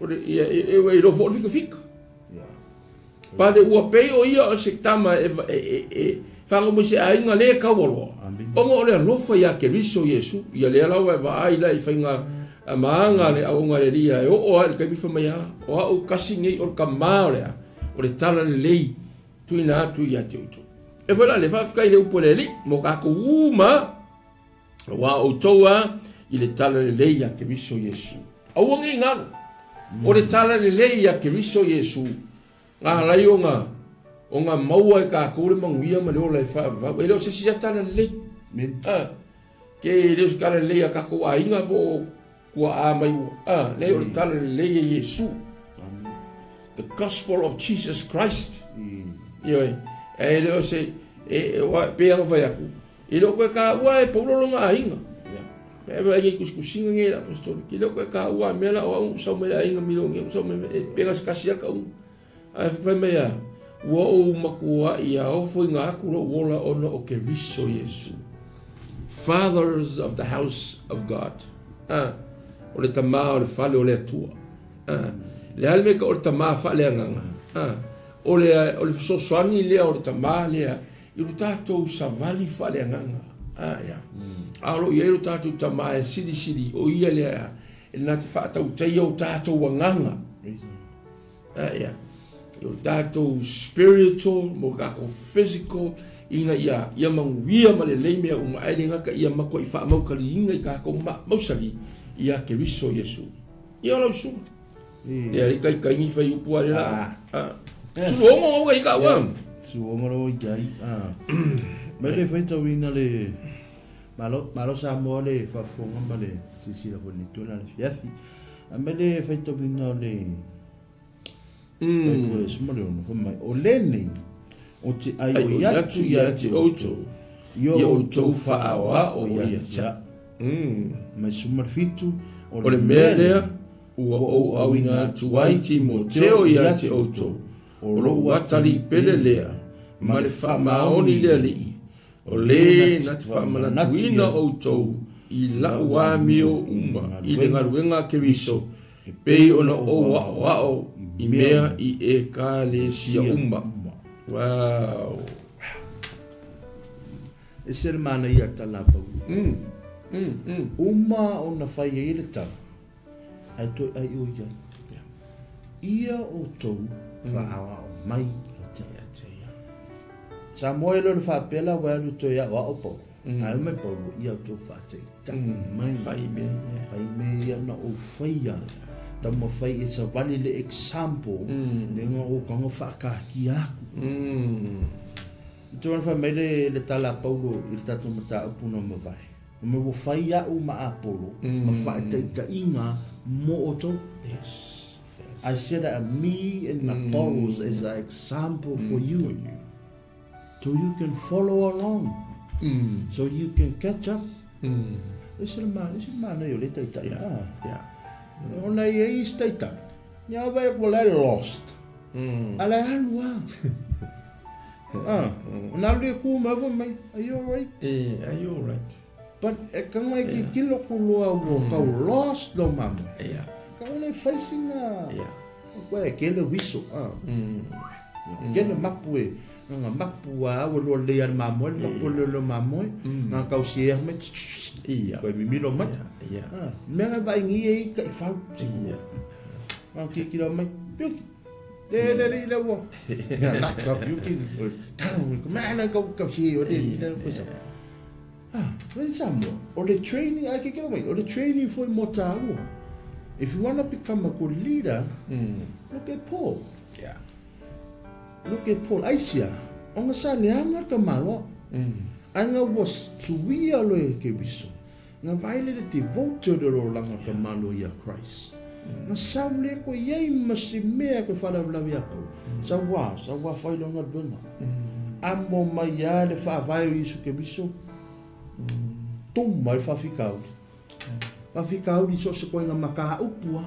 o le, ia, e, e, e iloa foi o le fikafika. Pale ua pei o ia o se tama e, e, e, e whanau mai se aiga le kaualoa. Ona o le alofa ia Keriso Iesu, ia lea la ua e vaai la i whainga maanga le auaunga a le Alii e oo lava i le taimi fai mai a, o au kasi nei o le tamā o le a. O le tala lelei tuuina atu ia te outou. E foi la le faafetai i le upu a le Alii mo tatou uma, aua outou a i le tala lelei ia Keriso Iesu. Aua ne i galo, o le tala lelei ia Keriso Iesu, na alai ona ona maua e tatou le manuia ma le ola e faavavau. E le o se isi tala lelei. Ah, ke e le o se tala lelei a tatou aiga po o tuaa mai ua. Ah, leai o le tala lelei e Iesu. The gospel of Jesus Christ. Ioe, e le o se, e, e, pei ona fai atu, e le o toe taua e Paulo lona aiga. Pe ave ai kusikusiga nei la apostoli. Ke le o toe taua mea la o au sau mai le aiga milionea, sau mai e pega se kasi aka u. Ae fai mai a, ua ou matua'i aofoina atu lou ola ona o Keriso Iesu. Fathers of the house of God. Ah, o le tamā o le fale o le Atua. Ah, le a le mea ka o le tamā faaleagaga. Ah, o le, o le fesoasoani lea o le tamā lea i lo tatou savali faaleagaga. Ah, ia. A o lo o i ai lo tatou tamā e silisili, o ia lea e na te faatautaia o tatou agaga. Ah, ia. O tatou spiritual, mo tatou physical, ina ia, ia manuia ma lelei mea uma, ae le gata ia matuai faamaukaliina i tatou ma, mausali ia Keriso Iesu. Ia o lau susuga. Ia le taitai ni fai upu a le la. Ah. Sulu ongo ngau i ka ua. Sulu ongo ro i ai. Ah. Mai le fai tauina le malo malo Samoa le faafofoga ma le silasila foi i le tula le fiafi. A mai le fai tauina o le 16, fai mai, o lenei o te aioi atu ia te outou, i o outou faaoao ia te au. Mai 17, o le mea lea ua ou auina atu ai Timoteo ia te outou, o lou atalii pele lea, ma le faamaoni i le Alii, o le na te faamanatuina outou i lau amio uma i le galuega a Keriso, E pei ona ou aʻoaʻo i mea i ʻEkalesia uma. Wow. Ese le manaia tala a Paulo. Uma ona fai ai le tala, ae toe ai o ia. Ia outou faaoao mai ia te au. Samoa e le o le faapea la ua alu toe aoao Paulo. Ae mai Paulo, ia outou faataitai mai. Fai mea ia. Fai mea ia na ou faia. Taumafai e savali le example le nga o kanga whaakakia aku. I tōna whai mai le, le tala a Paulo i le tātou mataupu na mavae. O me ua whai au ma Apollo, ma whaetaitaiga mō outou. Yes. I set up me and Apollos as an example for you. For you. So you can follow along. So you can catch up. Ese le mana, ese le mana i o le taitai. Yeah. Yeah. Ona i e isi taitai. Ia vai ko lai lost. Ala e alu a. Ah. Ona alu e ku mai fo mai. Are you alright? Eh, are you alright? But e kanga e ki kilo ku loa ua kau lost lo mama. Yeah. Ka ona e whaisinga. Yeah. Koe e kele wiso. Ah. Kele mapu e. Nga mapu a ua loa lei a le mamoe, le mapu le le mamoe. Nga kau si e mai. Ia. Koe mimilo mai. Ia. Ah. Mea nga vai ngi e i ka i whau. Ia. Nga ki kira mai. Piuki. Le le le le ua. Nga la ka piuki. Tau. Mana kau kau si e o le le le le. Ah, le Samoa, o le training, ai ke kira mai, o le training foi mo tāua. If you wanna become a good leader, look at Paul. Yeah. Look at Paul. Aisia, o nga sa leanga ka maloa. Ai nga was tuia lo e ke viso. Nga vaile le devoted lo langa ka malo ia Christ. Nga sau le ko iai ma se mea ko whalavalavi a Paul. Sa wā, sa wā whai longa luenga. Amo mai a le whaavae o Isu Keriso. Toma le whawhikauri. Whawhikauri so se koinga maka upua.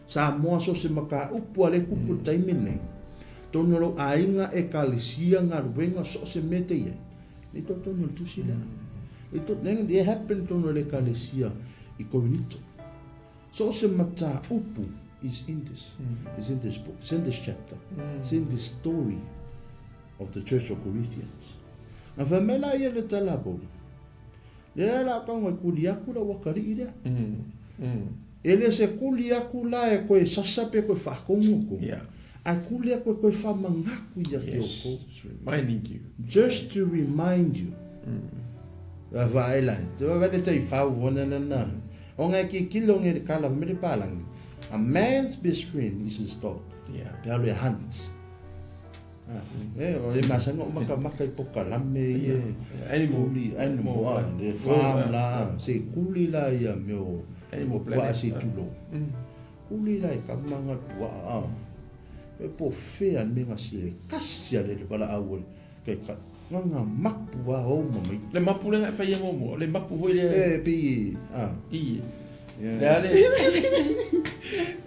Samoa so se maka upua le kupu taimi nei. Tonu lo aiga ekalesia galuega so o se mea te i ai. Nei tau tonu le tusi lea. Nei tau, nei e happen tonu le ekalesia i Korinito. So o se mataupu is in this, is in this book, it's in this chapter, it's in this story of the church of Corinthians. Na whai mai la ia le tala bolu. Le la la kaunga kuli aku la wakari'i lea. E le se kuli aku la e koe sasa pe koe whakongo ko. Yeah. Ae kuli aku e koe whamangaku ia ki Yes. oko. Just reminding you. Just to remind you. Va vae la. Te va vele te fau wana na na. O ngai ki kilo ngai te kala me te palangi. A man's best friend is his dog. Yeah. Pe alu e hunt. Ah, e, o e masanga o maka maka i poka lame i e. Yeah. Animal. Kuli, animal, ah, le farm la, se kuli la ia meo. Animal Wa planet. se tulo. Kuli la e kamanga tua a. E po fea me nga si e kasi a le le wala au kai ka nga mapu a o mama. Le mapu le ngai whai e momo. Le mapu foi le... E pi a. I. Yeah. Le ale.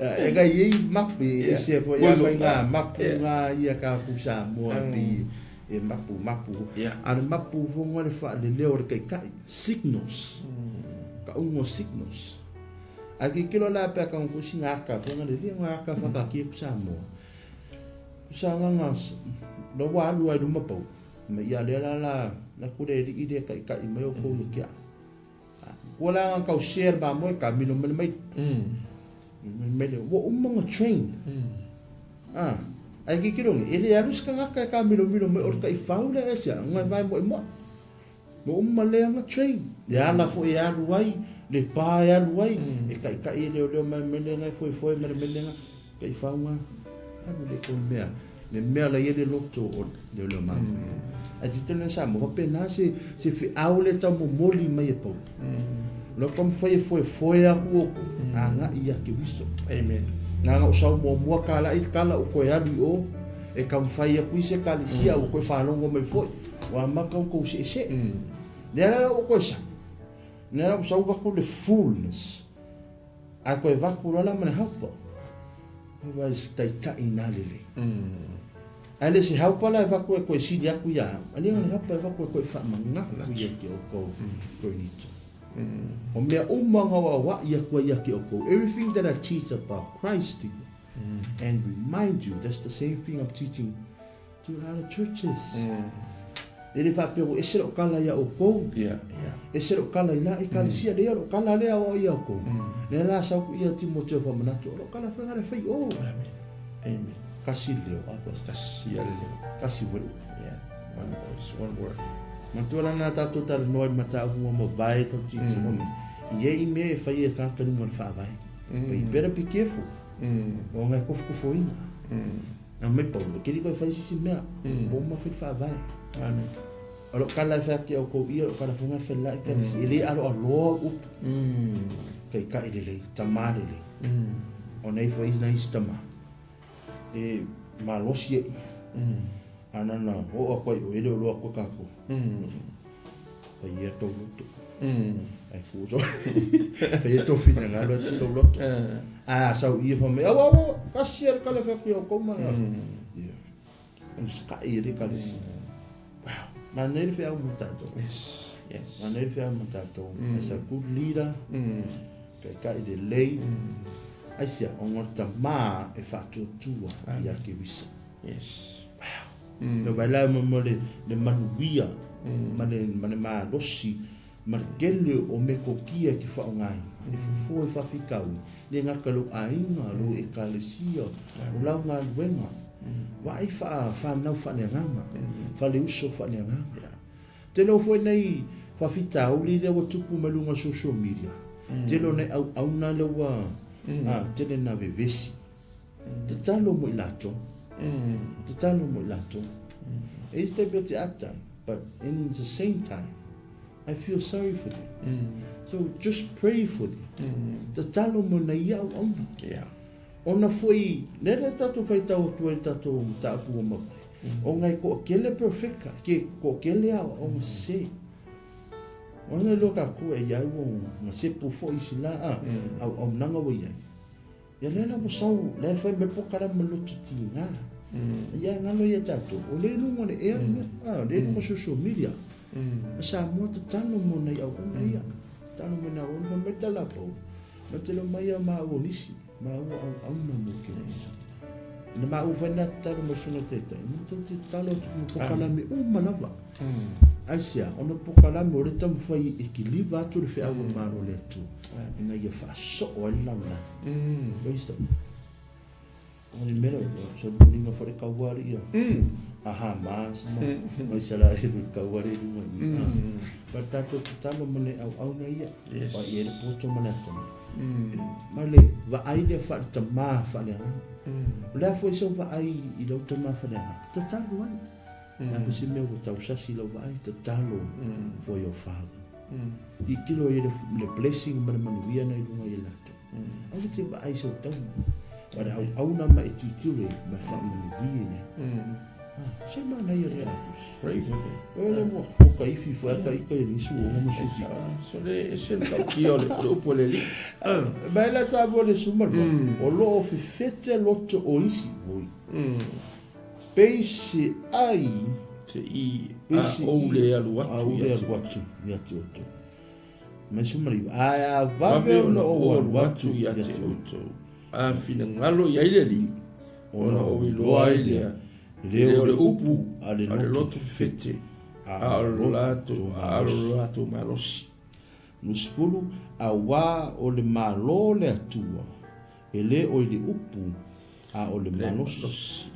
E ngai ei mapu e Yeah. se fo ia Muso. mai ngā mapu Yeah. ngā ia ka kusa moa pi e mapu mapu. Yeah. A le mapu fonga le wha le leo le kai kai. Signals. Ka ungo signals. A ki kilo la pe ka ngu ngā ka fonga le leo ngā ka whaka ki kusa moa. Kusa ngā ngā lo wa alu ai luma pau. Me ia le la la la kure ri i le kai kai mai o kou le kia. Kua la ngā kau share ba moe ka mino mele mai. Me le wo umanga train. Ah, ai ki kiro ngi, ele alu ska ngaka ka miro miro me orka i faule e sia, ngai vai mo e mo. Mo umma le anga train. Ya la fo e alu ai, le pa e alu ai, e kai kai le le mai mele ngai foi foi mele mele nga kai faunga. Alu le ko mea. Le mea la ye le loto o le le ma. A ti tele sa mo pe na se se fi aule ta mo moli mai e pau. Lo kom foi foi foi a ku oko. Anga ia ke wiso. Amen. Nanga o sau mua mua kala i kala o koe alu i o e ka mwhai aku i se kalisia o koe whanongo mai foi wa maka o kou se se le ala o koe sa le ala o sau waku le fullness a koe waku rala mana haupa wa tai tai nā lele a le se haupa la e waku e koe sili aku ia a le le haupa e waku e koe whamangaku ia ki o kou koe nito O mea umanga wa wa ia kua ia ki o kou. Everything that I teach about Christ to you and remind you, that's the same thing I'm teaching to other churches. E le whapeo, e se ro kala ia o kou. Yeah. Yeah. E se ro kala i la e kalisia le ro kala lea o ia o kou. Le la sau ku ia Timoteo whamanatu, o ro kala whainga le whai o. Amen. Amen. Kasi leo, apa, Kasi ale leo. kasi welu. Yeah. One voice, one word. Matua la nā tātou tara noa i mata au mo vai tau ti ti mome. I e i mea e whai e kākanu mo le whaavai. But you better be careful. O ngai kofu ina. A mai pau, kiri koe whai sisi mea. Po ma whai whaavai. Amen. O lo kala e whai au kou ia, o kala whanga whai lai kalisi. I le aro aloa upu. Kai kai lele, tamā lele. O nei whai ina isi tamā. E malosi e. Anana, o a koe o ele o loa koe kako. Whai ia tau loto. Ai fuso. Whai ia tau whina ngā loa tau loto. A sau ia wha me, au au, kasi ar kala wha au koma. Yeah. Ang sky le kalisi. Wow. Ma nei le whiau mo tātou. Yes. Yes. Ma nei le whiau mo tātou. As a good leader, kai kai le lei. Ai sia, o ngota mā e whātuatua ia ke wisa. Yes. Wow. No vai la mo mo le le manuia ma le ma le malosi ma le kele o me kokia ki whaongai. E fufu e whawhikau. Le ngaka lo ainga, lo e kalesia, o lau ngā luenga. Wa i wha whanau whanea nganga. Wha le uso whanea nganga. Te leo foi nei whawhitauli le wa tupu malunga social media. Te leo nei au auna le wa te le na vevesi. Te talo mo i lato. Te talo mo i lato. E te bete ata, but in the same time, I feel sorry for them. So just pray for them. Te talo mo nei ia au auna. Yeah. Ona foi, nere tātou whai tau atu ai tātou matapu o mawai. O ngai ko kele perfecta, ke ko kele au o ngā se. O ngai loka ku e iau o ngā se pufo i sila a, au au nanga o iai. Ia lela mo sau, le whai me pokara ma lotu ti ngā. Ia ngalo ia tātou, o le lunga le ea, le lunga social media. Sa mua te talo mo nei au ona ia. Talo mo nei au ona, me tala pau. Ma te lo mai a maa o nisi. Ma ua au auna mo ke wisa. Na ma ua whaina talo mo suna tētai. Mo tau te talo atu mo pokalame o manawa. Aisia, ona pokalame o le tamu whai e ki liwa atu le whiau o maro le atu. Inga ia whaasoo ai lau la. Loisa. O le mea lea, o se muliga foi le kaua alii a Hamas ma ma Isaraelu i le kaua lea i luga i i. Ma le tatou tatalo ma le auauna ia, aua e i ai le poto ma le atamai. Ma le vaai lea faale-tama faaleagaga. O le a foi sau vaai i lau tama faaleagaga, tatalo ai. O le a foi se mea ua tausasi i lau vaai, tatalo for your father. Tilotilo i ai le blessing ma le manuia na i luga i latou. Aua te vaai i sau taui. Wa le auauna ma e tilotilo i ai ma e faamanuia i ai. Ah, se manaia lea atusi. Pray for them. E le ua o ka ifi fo ka ika i nisu o ma sufi. So le ese le tautia o le o le upu a le Alii. Mai la sa mo le suma o lo o fefete loto o isi voi. Peiseai. Se i a ou le alu atu ia te outou. Ia te outou. Mai 19. Ae a vave ona ou alu atu ia te outou, a finagalo i ai le Alii, ona ou iloa ai lea, e le o le upu a le loto fefete, a o le latou malosi. 20, Auā o le Malo o le Atua, e le o i le upu, a o le malosi.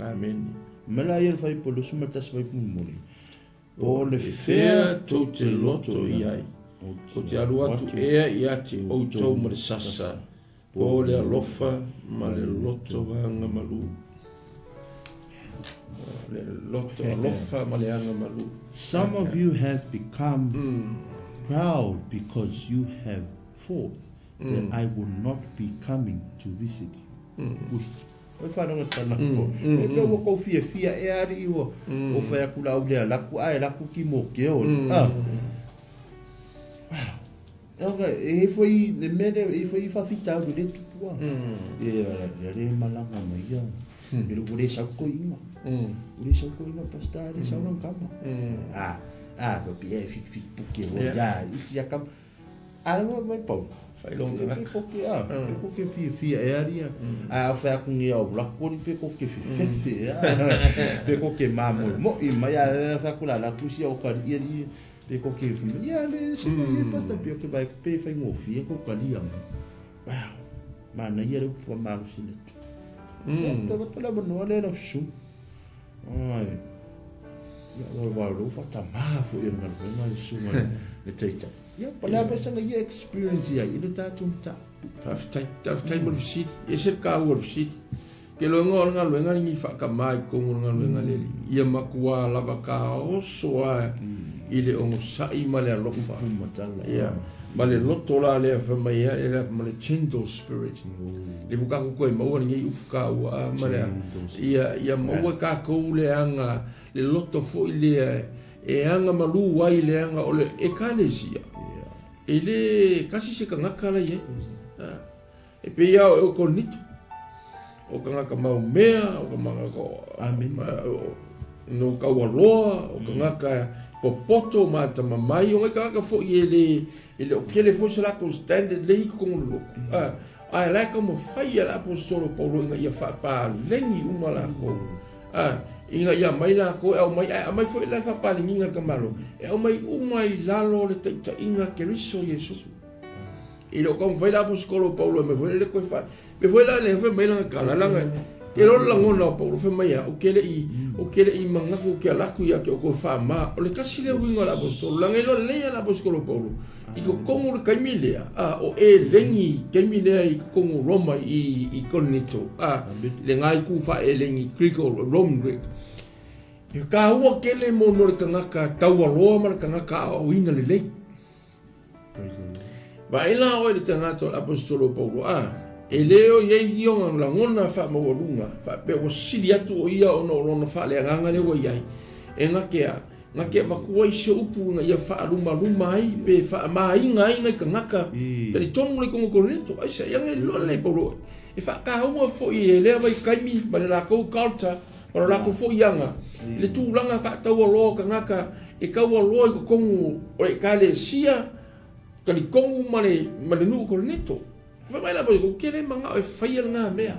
Amene. Mai la ia le fuaiupu 21 fuaiupu mulimuli. Po o le fea tou te loto i ai, ou te alu atu ea ia te outou ma le sasa, po o le alofa ma le loto agamalu. Le loto alofa ma le agamalu. Some of you have become proud because you have thought that I will not be coming to visit you. Ui. Oi whananga tana ko. E pea ua kou fiafia e ari ua o whai aku la ule a laku ae laku ki mo ke o. Ah. Wow. Anga e he foi le mea lea e foi whawhitauri le tupua. E le re malanga mai ia. E le ule sau ko inga. Ule sau ko inga pasta le sau lang kama. Ah. Ah, ko pia e fik fik puke o ya isi ya kama. A ua mai pau. Whailonga ngaka. Pe koke a, pe koke fia fia e aria. A whai aku ngi au laku ni pe koke fi fefe a. Pe koke mamoi moi mai a whai aku la laku si au kari ia ni pe koke fi ia le se mai e pasta pe koke vai pe whai ngo fia ko kari ia mai. Wow. Mana ia le upu a malu si le tu. Te watu la manoa le lau su. Ai. Ia wa wa lo fa ta ma fo ia ngal ko ngal su ngal le teita. Ia pa la pa sanga ia experience ia i le tātou ta. Faafetai, faafetai mo le fesili. E ese le kāua o le fesili. Ke loenga o le galuega lenei whakamā i kongo le galuega le alii. Ia makuā lava ka oso a i le ogosaʻi ma le alofa. Upu matala. Ia, ma le loto la lea fai mai ai, e la ma le gentle spirit. Le fu kākou koe maua lenei upu kāua a ma le a. Ia, ia maua kākou le aga, le loto foi lea e aga malū ai le aga o le Ekalesia. E le kasi se kagaka la i ai. E pei lava o e o Korinito, o kagaka mau mea, o kagaka Amen. no kaualoa, o kagaka popoto ma atamamai, o ngai kagaka foi e le e le o kele foi se lakou standard le i totonu o le lotu. Ae la e taumafai e le aposetolo o Paulo ina ia faapaleni uma lakou. Ina ia aumai lakou e aumai, ae aumai foi la le faapaleniga i le tamaloa, e aumai uma i lalo o le taitaiga a Keriso Iesu. E le o taumafai le aposetolo o Paulo e aumai foi le toe fale. Mea foi la lea fai mai lana tala, leaga e iloa le lagona o Paulo, fai mai a, ou te le i, ou te le i manatu ou te alu atu ia te outou e faama. O le tasi lea uiga o le aposetolo, leaga e iloa lelei lava le aposetolo o Paulo, i totonu o le taimi lea, a, o eleni i taimi lea i totonu o Roma i, i Korinito, a, lena itu faa-eleni, Greek o Roman Greek. E kāua tele mo le tagata taualoa ma le tagata aoaoina lelei. Vaai la oe i le tagata o le Aposetolo o Paulo, a, e le o i ai ni ona lagona faamaualuga, faapea ua sili atu o ia ona o lona faaleagaga lea ua i ai, e gate a, gate avatua ai se upu ina ia faalumaluma ai pe faamaina ai nai tagata talitonu le i tonu o Korinito. Aisea? Ia ngai loa lelei Paulo e faataua foi e lea vaitaimi ma le latou culture ma lo latou foi aga i le tulaga faataualoa o tagata e taualoa i totonu o le Ekalesia talitonu ma le ma le nuu o Korinito. Fai mai le Aposetolo, ou te le manao e faia lena mea.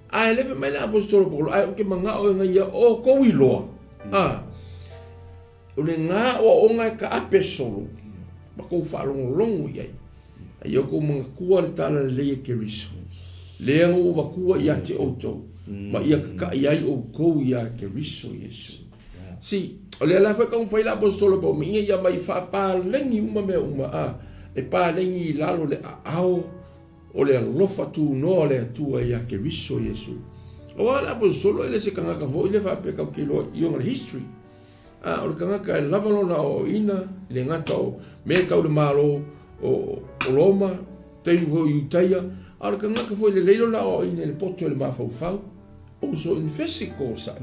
Ae le fai mai le Aposetolo Paulo, ae ou te manao ina ia outou iloa, a, o lena aoaoga e taape solo ma tou faalogologo i ai, a ia outou manatua le talalelei e Keriso. Lea na ua avatua ia te outou, ma ia kakaʻi ai ʻoukou iā Keriso Iesu. See, o lea la foi taumafai le Aposetolo Paulo ina ia mai faapaleni uma mea uma, a, e paleni i lalo le aao o le alofa tunoa o le Atua iā Keriso Iesu. Aua le Aposetolo e le se tagata foi le faapea tatou te iloa i ona history. A, o le tagata e lava lona aoaoina, e le gata o mea tau le Malo o Roma, taimi foi o Iutaia, a o le tagata foi e lelei lona aoaoina i le poto i le mafaufau, also in physical side.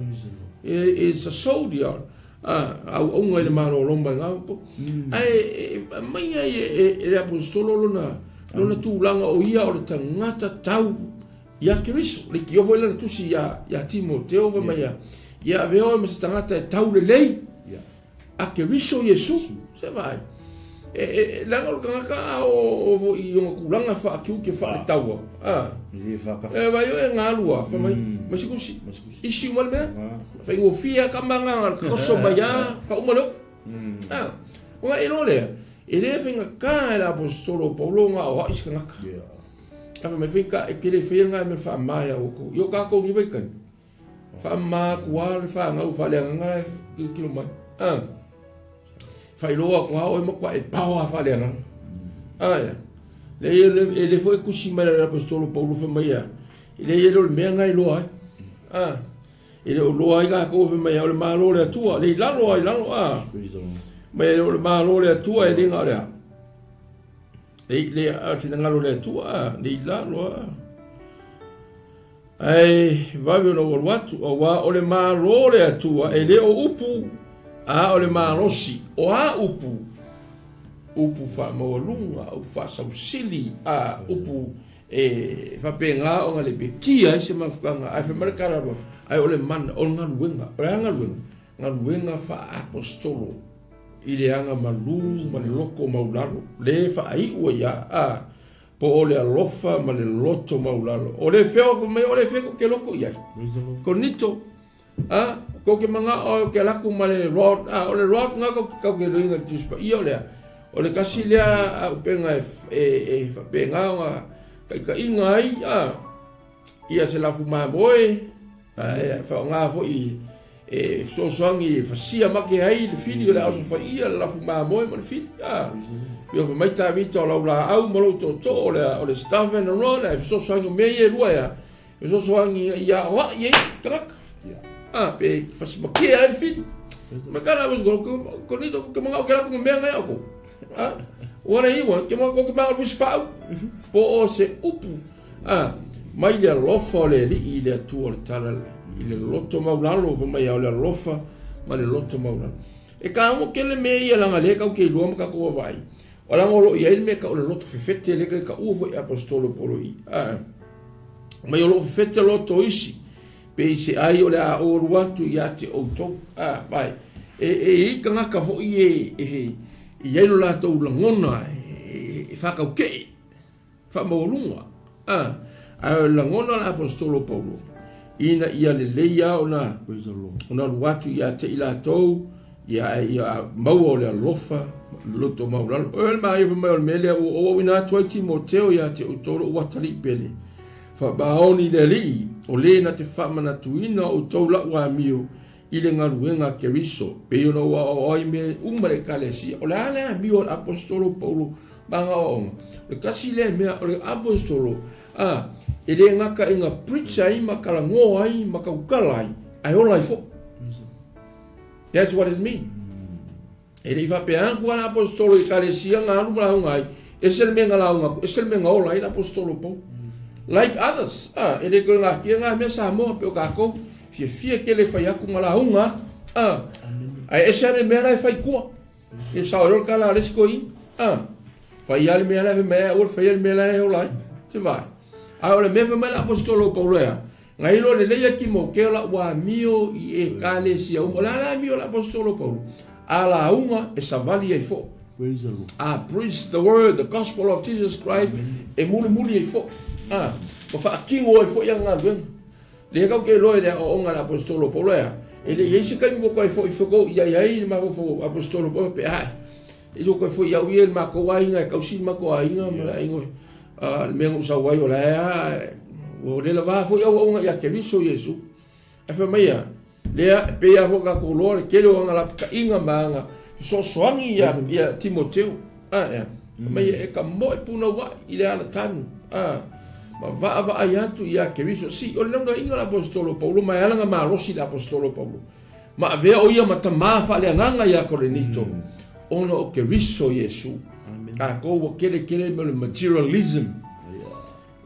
It's a soldier, a, auauna i le Malo o Roma i na po. Ae aumai ai e le Aposetolo lona tulaga o ia o le tagata tau Iā Keriso, leitio foi lana tusi iā, iā Timoteo, fai mai ia, Ia avea oe ma se tagata e tau lelei a Keriso Iesu. Se vaai. E, e, e, leaga o le tagata a o, o foi i ona tulaga faakiuke faaletaua. A. E vai oe e galua, fai mai, mai se kusi. Isi uma le mea. Faigofie a ka magaga le koso mai a, faauma le upu. A. Ona e iloa lea, e le faigata e le Aposetolo o Paulo ona aoai se tagata. Afe mai fai ka e kele fai nga me fa ma ya o ko. Yo ka ko ni vai kai. Fa ma ku a le fa nga u fa le nga ki kilo mai. Ah. Fa iloa ko ha o mo kwa e pao a fa le nga. Ah ya. Le le e le foi kusi mai le apostolo Paulo fa mai ya. Le ye lo mea nga iloa ai. Ah. E le o loa ai kākou fai mai o le Malo o le Atua, le i lalo ai lalo a. Mai o le Malo o le Atua e le nga o le a. Le, le a finagalo le Atua, le i lalo a. Ae vave ona ou alu atu, auā o le Malo o le Atua e le o upu, a o le malosi. O a upu? Upu faamaualuga, upu faasausili, a upu e faapena ona lepetia ai se mafuaaga. Ae fai mai le tala loa, ae o le mana, o le galuega. O le a galuega? Galuega faaapostolo i le aga malū ma le loto maulalo, le faaiu ai a, a, po o le alofa ma le loto maulalo. O le fea o mai o le fea ko ke loko i ai. Konito, a, ko ke manga o ke laku ma le rod, a, o le rod nga ko ke kau ke loinga le tuspa ia o lea. O le kasi lea a upenga e, e, e whapenga o ngā kaikaiga ai, a, ia se lafu mamoe, a, e whaonga foi e fesoasoani e fasia make ai le fili o le aso faia le lafu mamoe ma le fili. A, pei o fai mai Tavita o lau laau ma lou tootoo o le, o le staff and the rod, a e fesoasoani o mea ia e lua ea, fesoasoani ia aoai ai tagata. A, pe fasimakia ai le fili. Ma ka la ko ko ni to ke mangao ke la ko mea ngai ako. A, ua le iwa ke mangao ke mangao fusi pau. Po o se upu. A, mai le alofa o le Alii i le Atua o le tala le, i le loto maulalo, fai mai o le alofa ma le loto maulalo. E kāuga kele mea ia langa le kau ke ilua ma kākou vaavaai. O langa o lo o i ai le mea ka o le loto fefete le kai ka ua foi apostolo Paulo i. A, mai o loo fefete loto isi, pe i se ai o le a ou alu atu ia te outou. A, vai. E, e i tagata foi e, e, i ai lo latou lagona e, e whakaukee. Faamaualuga, a, ae o le lagona o le Aposetolo Paulo, ina ia lelei lava ona, ona alu atu ia te i latou, ia, ae ia maua o le alofa, loto maulalo. O le maia fai mai o le mea lea ua ou auina atu ai Timoteo ia te outou lou atalii pele. Faamaoni i le Alii, o le na te faamanatuina outou lau amio i le galuega a Keriso, pei ona ua aoao ai mea uma le Ekalesia. O le a le amio a le Aposetolo Paulo ma ana aoaoga? O le tasi lea mea, o le Aposetolo, a, e le gata ina preach ai ma talanoa ai ma tautala ai, ae ola ai foi. That's what it means. E le i faapea atu a le Aposetolo i Ekalesia na alu ma lauga ai, ese le mea na lauga atu, ese le mea na ola ai le Aposetolo Paulo. Like others, a, e le toe natia na mea Samoa pei o tatou, fiafia tele e fai atu ma lauga atu, a, ae ese lava le mea la e fai i tua. E sao ai loa le tala a le isi toeaina, a, fai lava le mea la e fai mai ai, aua le faia le mea la e ola ai. Se vaai. A o le mea fai mai le Aposetolo Paulo e a? Na iloa lelei e Timoteo lau amio i Ekalesia uma. O le a le amio a le Aposetolo Paulo? A lauga e savali ai fo. Praise the Lord. A preach the word, the gospel of Jesus Christ, e mulimuli ai fo. A, ma faatino ai foi ana galuega. Lea kau ke iloa i le aoaoga a le Aposetolo Paulo e a? E le i ai se taimi ua toe foi foko i ai ai le mafaufau Aposetolo Paulo pe ae. E ua toe foi au ia i le matou aiga e tausi le matou aiga ma le aiga, le mea na ou sau ai o la e a. Ua le lavā foi auauga ia Keriso Iesu. Ae fai mai ia, lea e pei lava foi tatou iloa le tele o aga lapataiga ma aga fesoasoani ia, ia Timoteo. A, ea. Fai mai e tamoe punouai i le alatanu, a, ma vaavaai atu ia Keriso. Si, o le naunautaiga o le Aposetolo o Paulo, ma e ala ona malosi le Aposetolo o Paulo, ma avea o ia ma tamā faaleagaga ia Korinito, ona o Keriso Iesu. Tatou ua kele tele mea o le materialism.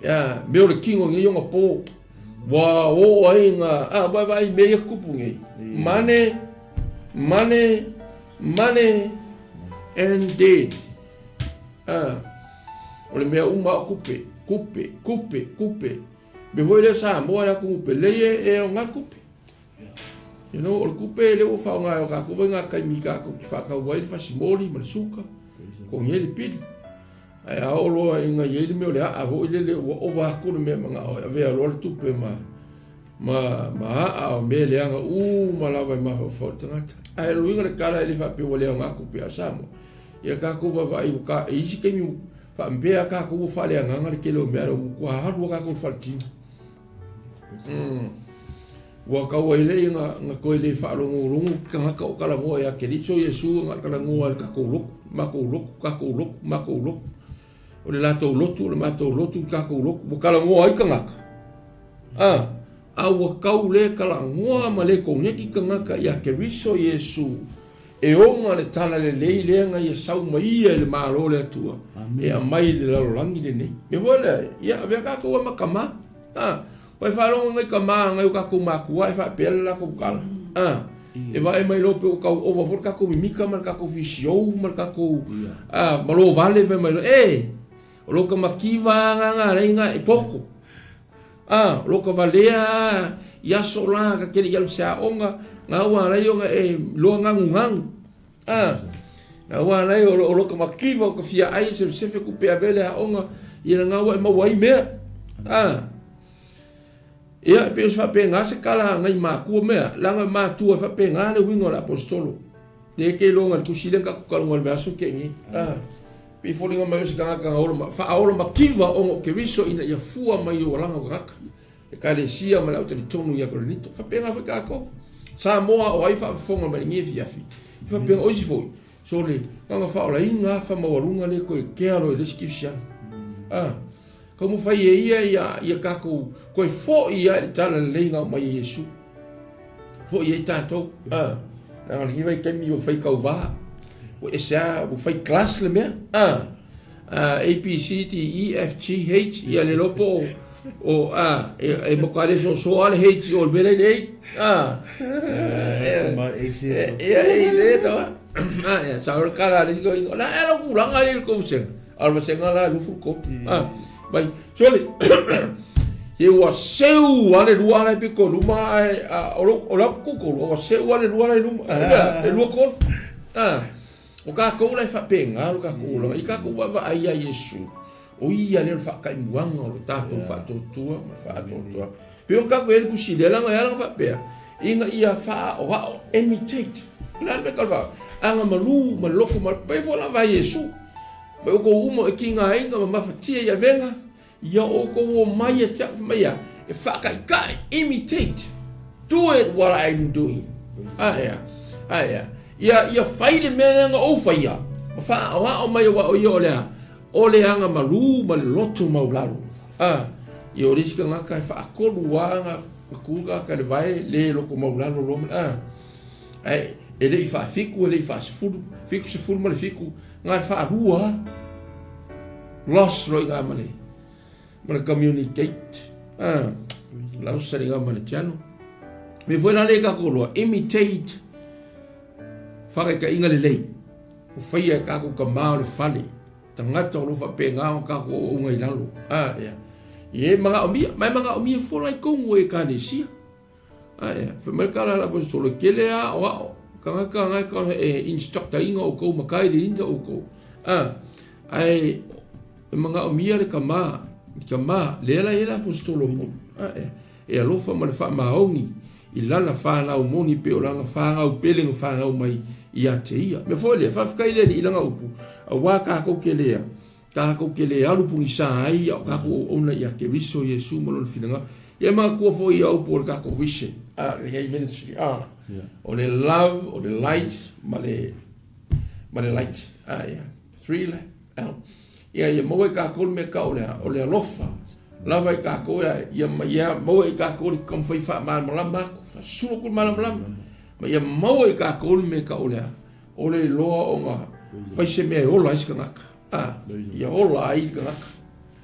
Ia, mea o le kino nei ona po. Ua oo ai nga, a, ua vaai mea ia tupu nei. Money, money, money, and dead. A, o le mea uma o kupe, kupe, kupe, kupe. Mea foi lea Samoa le atunuu pelei e, e oga le kupe. You know, o le kupe lea ua faaaoga e o kākou vai ngā taimi kākou te whakau ai le fasimoli ma le suka, ko nge le pili. Ae a oo loa ina i ai le mea o le aa foi lele ua ova atu le mea manao e avea loa le tupe ma ma ma aa o mea leaga uma lava e mafaufau le tagata. Ae o le uiga o le tala e le faapea ua le aoga tupe a Samoa. Ia kākou vaavaai ua ka e isi taimi faapea kākou ua faaleagaga le tele o mea ua alu a kākou i le faletino. Ua kau ai lea nga nga koe le faalogologo ke tagata o talanoa ia Keriso Iesu nga talanoa i le tatou lotu, matou lotu, tatou lotu, matou lotu. O le latou lotu, o le matou lotu, le tatou lotu. Ua talanoa ai tagata. A, a ua kau le talanoa ma le koneti tagata ia Keriso Iesu e ona le tala lelei lea na ia sau mai ia i le Malo o le Atua e aumai i le lalolagi lenei. Mea foi lea, ia avea tatou ma tama. A, Ua e faalogo ngai tama ngai o kakou makua e faapea le latou tala. A, e vaai mai loa pe ua tau ova foi le kakou mimika ma le kakou fisiou ma le kakou a ma lo vale fai mai loa, e, o lo ka makiva nga nga lei nga e poko. A, o lo ka valea i aso la ka kele i alu se aoga, nga ua alai ona e loa gagugagu. A, nga ua alai o lo ka makiva o ka fia ai e sefe kupe ave le aoga, ia na nga ua e maua ai mea. A, ia, e pei o se faapena se kala ngai makua mea, leaga matua e faapena le uiga o le aposetolo. Le ke iloga le tusi lea na tatou talanoa i le vaiaso tea nei. A, pei e foliga mai o se tagata na ola ma, faaola mativa ona o Keriso ina ia fua mai i olaga o tagata. Ekalesia ma le au talitonu ia Korinito. Faapena foi tatou. Samoa o ai faafofoga mai lenei afiafi. E faapena o isi foi, so le aga faaolaina afa maualuga le koe kea loa i le isi kerisiano. A, taumafai e ia ia, ia tatou toe foi ia i le tala lelei na aumai e Iesu. Foi ai tatou. A, leaga lenei vaitaimi ua fai tauvā. Ua ese a, ua fai class le mea. A, A, B, C, D, E, F, G, H, ia le iloa po o, o a, e, e matua le sosoa le H o le mea la i le A. A, ia, e le toa. A, ia, sa o le kala a le isi toeaina, la e lau tulaga i le tou vasega. A o le vasega la e 23. A, mai, sole, se ua seu lava le lua la e pito i luma ae, a, o lou, o lau kukulu, ua seu lava le lua la i luma, e lua tolu. A, O tatou la e faapena lo tatou olaga, i tatou vaavaai ia Iesu, o ia lea o le faataimuaga o lo tatou faatuatua ma le faatoatoa. Pei ona tatou i ai le tusi lea, leaga e ala ona faapea, ina ia faaoao, imitate. O le a le mea tau faa, aga malu ma le loto ma, pei foi lava Iesu. Mai outou uma e tigaina ma mafatia i avega, ia outou omai ia te au, fai mai ia, e faataitai, imitate, do it what I'm doing. Ae a, ae a. Ia, ia fai le mea lea na ou faia, ma faaoao mai aua o ia o le a, o le aga malū ma le loto maulalo. A, ia o le isi tagata e faatolu lava na, na tu le tagata i le vae, le loto maulalo loa ma le, a. Ae, e le i faafitu, e le i faasefulu, fitu sefulu ma le fitu, na le faalua lava. Lost loa i ina ma le, ma le communicate. A, lausa i ina ma le channel. Mea foi la lea tatou iloa, imitate faataitaiga lelei ua faia e tatou tama o le fale, tagata o lo o faapena ona tatou auauna i lalo. A, ia. E manaomia, ma e manaomia foi la i totonu o Ekalesia. A, ia. Fai mai le tala a le Aposetolo, e tele lava aoao, tagata na e instructor ina outou ma guide ina outou. A, ae e manaomia le tama, le tama, lea la e i ai le Aposetolo Paulo. A, ia. E alofa ma le faamaoni i lana fanau moni pei o lana fanau pele na fanau mai ia te ia. Mea foi lea, faafetai i le Alii i lana upu, aua tatou te lea. Takou te le alu pogisa ai a o takou auauna ia Keriso Iesu ma Lona finagalo. Ia manatua foi ia upu o le takou vision, a, lenei ministry, a, o le love, o le light, ma le, ma le light, a, ia, 3 L. Ia, ia maua i takou le mea tau o le, o le alofa, lava i takou, ia, ia, ia maua i takou le taumafai faamalamalama atu, faasulu atu le malamalama, ma ia maua i takou le mea tau o le, o le iloa ona fai se mea e ola ai se tagata. A, ia ola ai le tagata.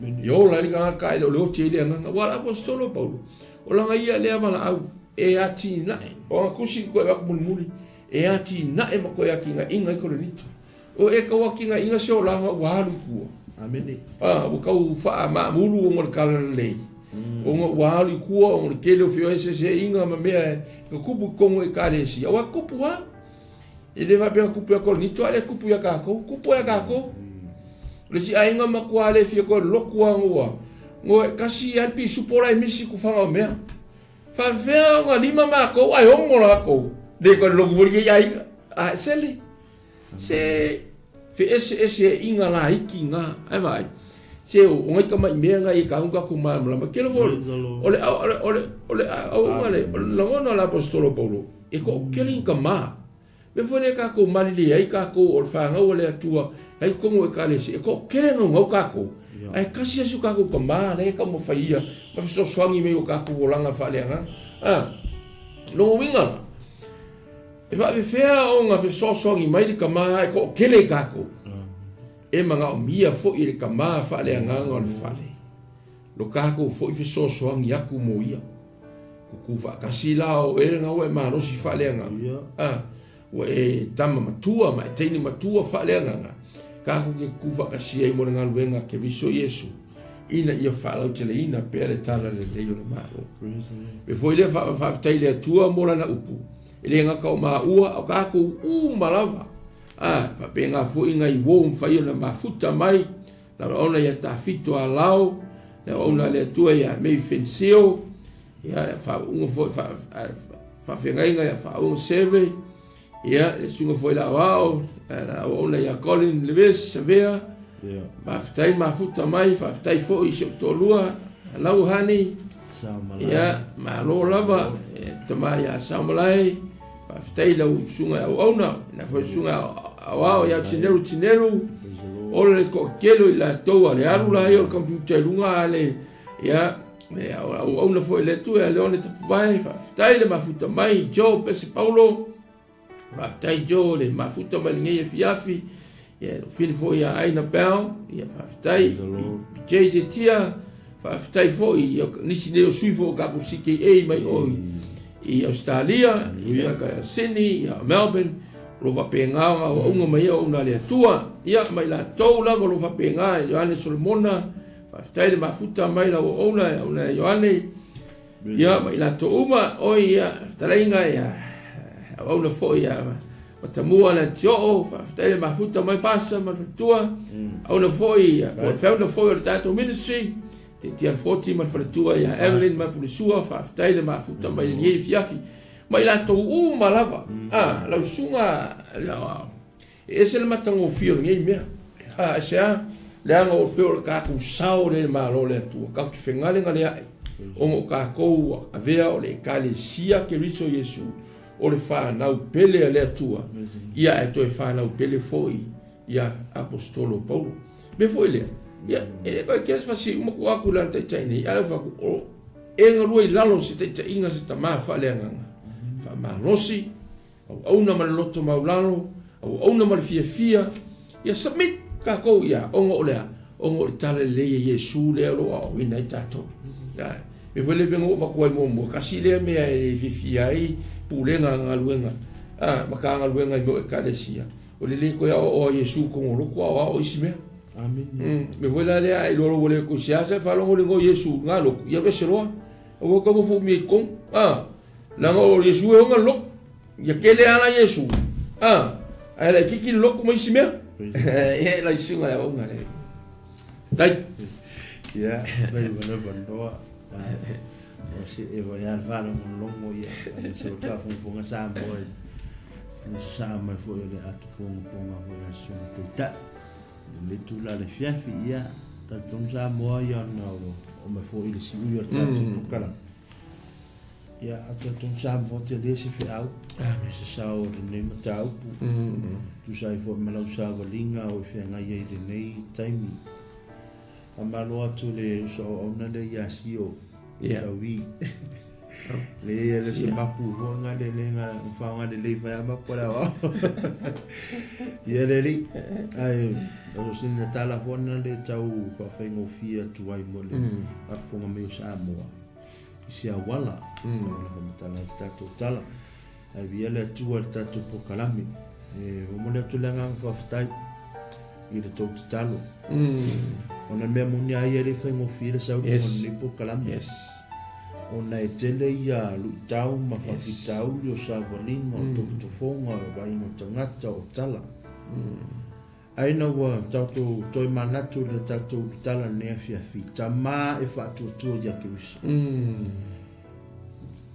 Ia ola ai le tagata ae le o le oti ai le agaga. Aua o le Aposetolo o Paulo, o lana ia lea valaau e atinae. O ana tusi na toe avatu mulimuli, e atinae ma toe atinaeina ai Korinito. O e tau atinaeina se olaga ua alu i tua. Amene. A, ua tau faamaamulu ona o le talalelei. Ona ua alu i tua ona o le tele o feoeseeseaiga ma mea e tutupu i totonu o Ekalesia. Aua e tupu lava. E le faapea na tupu ia Korinito, a le tupu ia tatou, tupu ia tatou. O le isi aiga matua le fia toe lotu a ua. No e kasi a pisupo la e misi kufaga o mea. Faafefea ona lima matou ae ono latou. Le toe lotu foi lenei aiga. A sele. Se feeseeseaiga laiti na. Ae vaai. Se o ngai tamai mea na ia tagu tatou malamalama. Tele foi o le o le o le o le auauna le o le lagona o le aposetolo o Paulo. E toatele ni tama. Mea foi lea tatou malilie ai tatou o le fanau a le Atua la i totonu o Ekalesia, e toatele naunau tatou, ae tasi lava si o tatou tama lea e taumafai ia ma fesoasoani mai i o tatou olaga faaleagaga. A, lona uiga la, e faafefea ona fesoasoani mai le tama e toatele i tatou? E manaomia foi e le tama faaleagaga o le fale lo tatou foi fesoasoani atu mo ia. Tutu faatasi la o e lena ua e malosi faaleagaga. A, ua e tama matua ma e teine matua faaleagaga. Tatou te tutu faatasi ai mo le galuega a Keriso Iesu, ina ia faalauteleina pea le tala lelei o le Malo. Me foi lea faafetai i le Atua mo lana upu, e le gata o maua, a o tatou uma lava. A, faapena foi nai uo mafai ona mafuta mai, Lau auauna ia Tafito Alao, le auauna a le Atua ia Mei Fensio, ia faauuga foi faafeagaiga ia Faauuga Seve, ia le susuga foi le aoao, le auauna ia Colin Lewis Savea, faafetai mafuta mai, faafetai foi i si ou toalua, Lau Hani, ia malo lava, tama ia Saomalae, Faafetai i lau susuga auauna, la foi susuga aoao ia Tineru Tineru, o le toatele o i latou a le alu la ia o le computer i luga a le, ia, le auauna foi le Atua ia Leone Tapuvae, faafetai le mafuta mai, Joe Pese Paulo, faafetai Joe le mafuta mai lenei afiafi, ia, fili foi ia Aina Bell, ia, faafetai, PJ Tetia, faafetai foi, ia, nisi nei o sui foi o tatou CKA mai oi, i Ausetalia, ia ka Sydney, ia Melbourne, o lo faapena ona auauga mai ai auauna a le Atua. Ia, ma i latou lava o lo faapena, Ioane Solomona, faafetai le mafuta mai lau auauna, auauna Ioane, ia, ma i latou uma, oi, ia, fetalaiga, ia, auauna foi, ia, Matamua le Atioo, faafetai le mafuta mai Pasa ma le faletua, auauna foi, ia, po o le feauna foi o le tatou ministry, Taitia Foti ma le faletua ia Evelyn ma Pulisua, faafetai le mafuta mai lenei afiafi ma i latou uma lava. Ah, lau susuga le aoao, e ese le matagofie o lenei mea. Ah, e se a? Leaga o pei o le tatou sao lea i le Malo o le Atua, tatou te fegalegaleai ona o tatou ua avea o le Ekalesia Keriso Iesu, o le fanau pele a le Atua, ia ae toe fanau pele foi ia Aposetolo Paulo. Mea foi lea, ia, e le toe kea se fasi uma tuu atu i lana taitai nei, ae fai atu, o e galue i lalo o se taitaiga se tama faaleagaga, faamalosi, auauna ma le loto maulalo, auauna ma le fiafia, ia submit tatou ia, ona o le a? Ona o le tala lelei a Iesu lea o lo o aoaoina ai tatou. Ia, mea foi lea pei ona ou avatu ai muamua, tasi lea mea e fiafia ai pulega galuega, a, Matagaluega i mea o Ekalesia, O le le toe aoao a Iesu totonu o lotu, aoao isi mea. Amene. Mea foi la lea, ai loa ua le toe seasea faalogo le igoa o Iesu i na lotu, ia aveese loa. Aua tau nofo umi ai i totonu. A, leaga o Iesu e ona le lotu. Ia tele lava la Iesu. A, ae laitiiti le lotu ma isi mea. Ia, lau susuga i le auauna lea. Tai. Ia, tai ma le vanua. O se e vai a le faalogologo ia, se o le faafogafoga Samoa i le sasaa mai foi o le atu pogapoga foi a le Susuga Taitai. Lenei itula i le afiafi, ia, talitonu Samoa ia ona ua oo mai foi i le siui o le tatou polokalame. Ia, ae talitonu Samoa tele se feau, se sao o lenei mataupu, tusa ai foi ma lau savaliga o i feagai ai i lenei taimi. Faamalo atu le uso auauna lea ia Sio Tauvi. Le ia le se mapu huanga le le nga whaonga le lei whai ama po la wao. Ia le li. Ai, o sin na tala huana le tau whawhaingofia tuai mo le afonga mai o Samoa. I se awala, awala whamatala le tātou tala. Ai via le atua le tātou pokalame. E, o mo le atu le anganga whawhatai i le tou tatalo. Ona mea moni a ia le whaingofie le sau yes. Lenei pokalame. Yes. Ona e tele ia luitau ma whakitauli o savaliga, o tofotofoga, o vaaiga o tagata, o tala. Ai na ua tatou toe manatu i le tatou tala lenei afiafi, tama e faatuatua ia Keriso.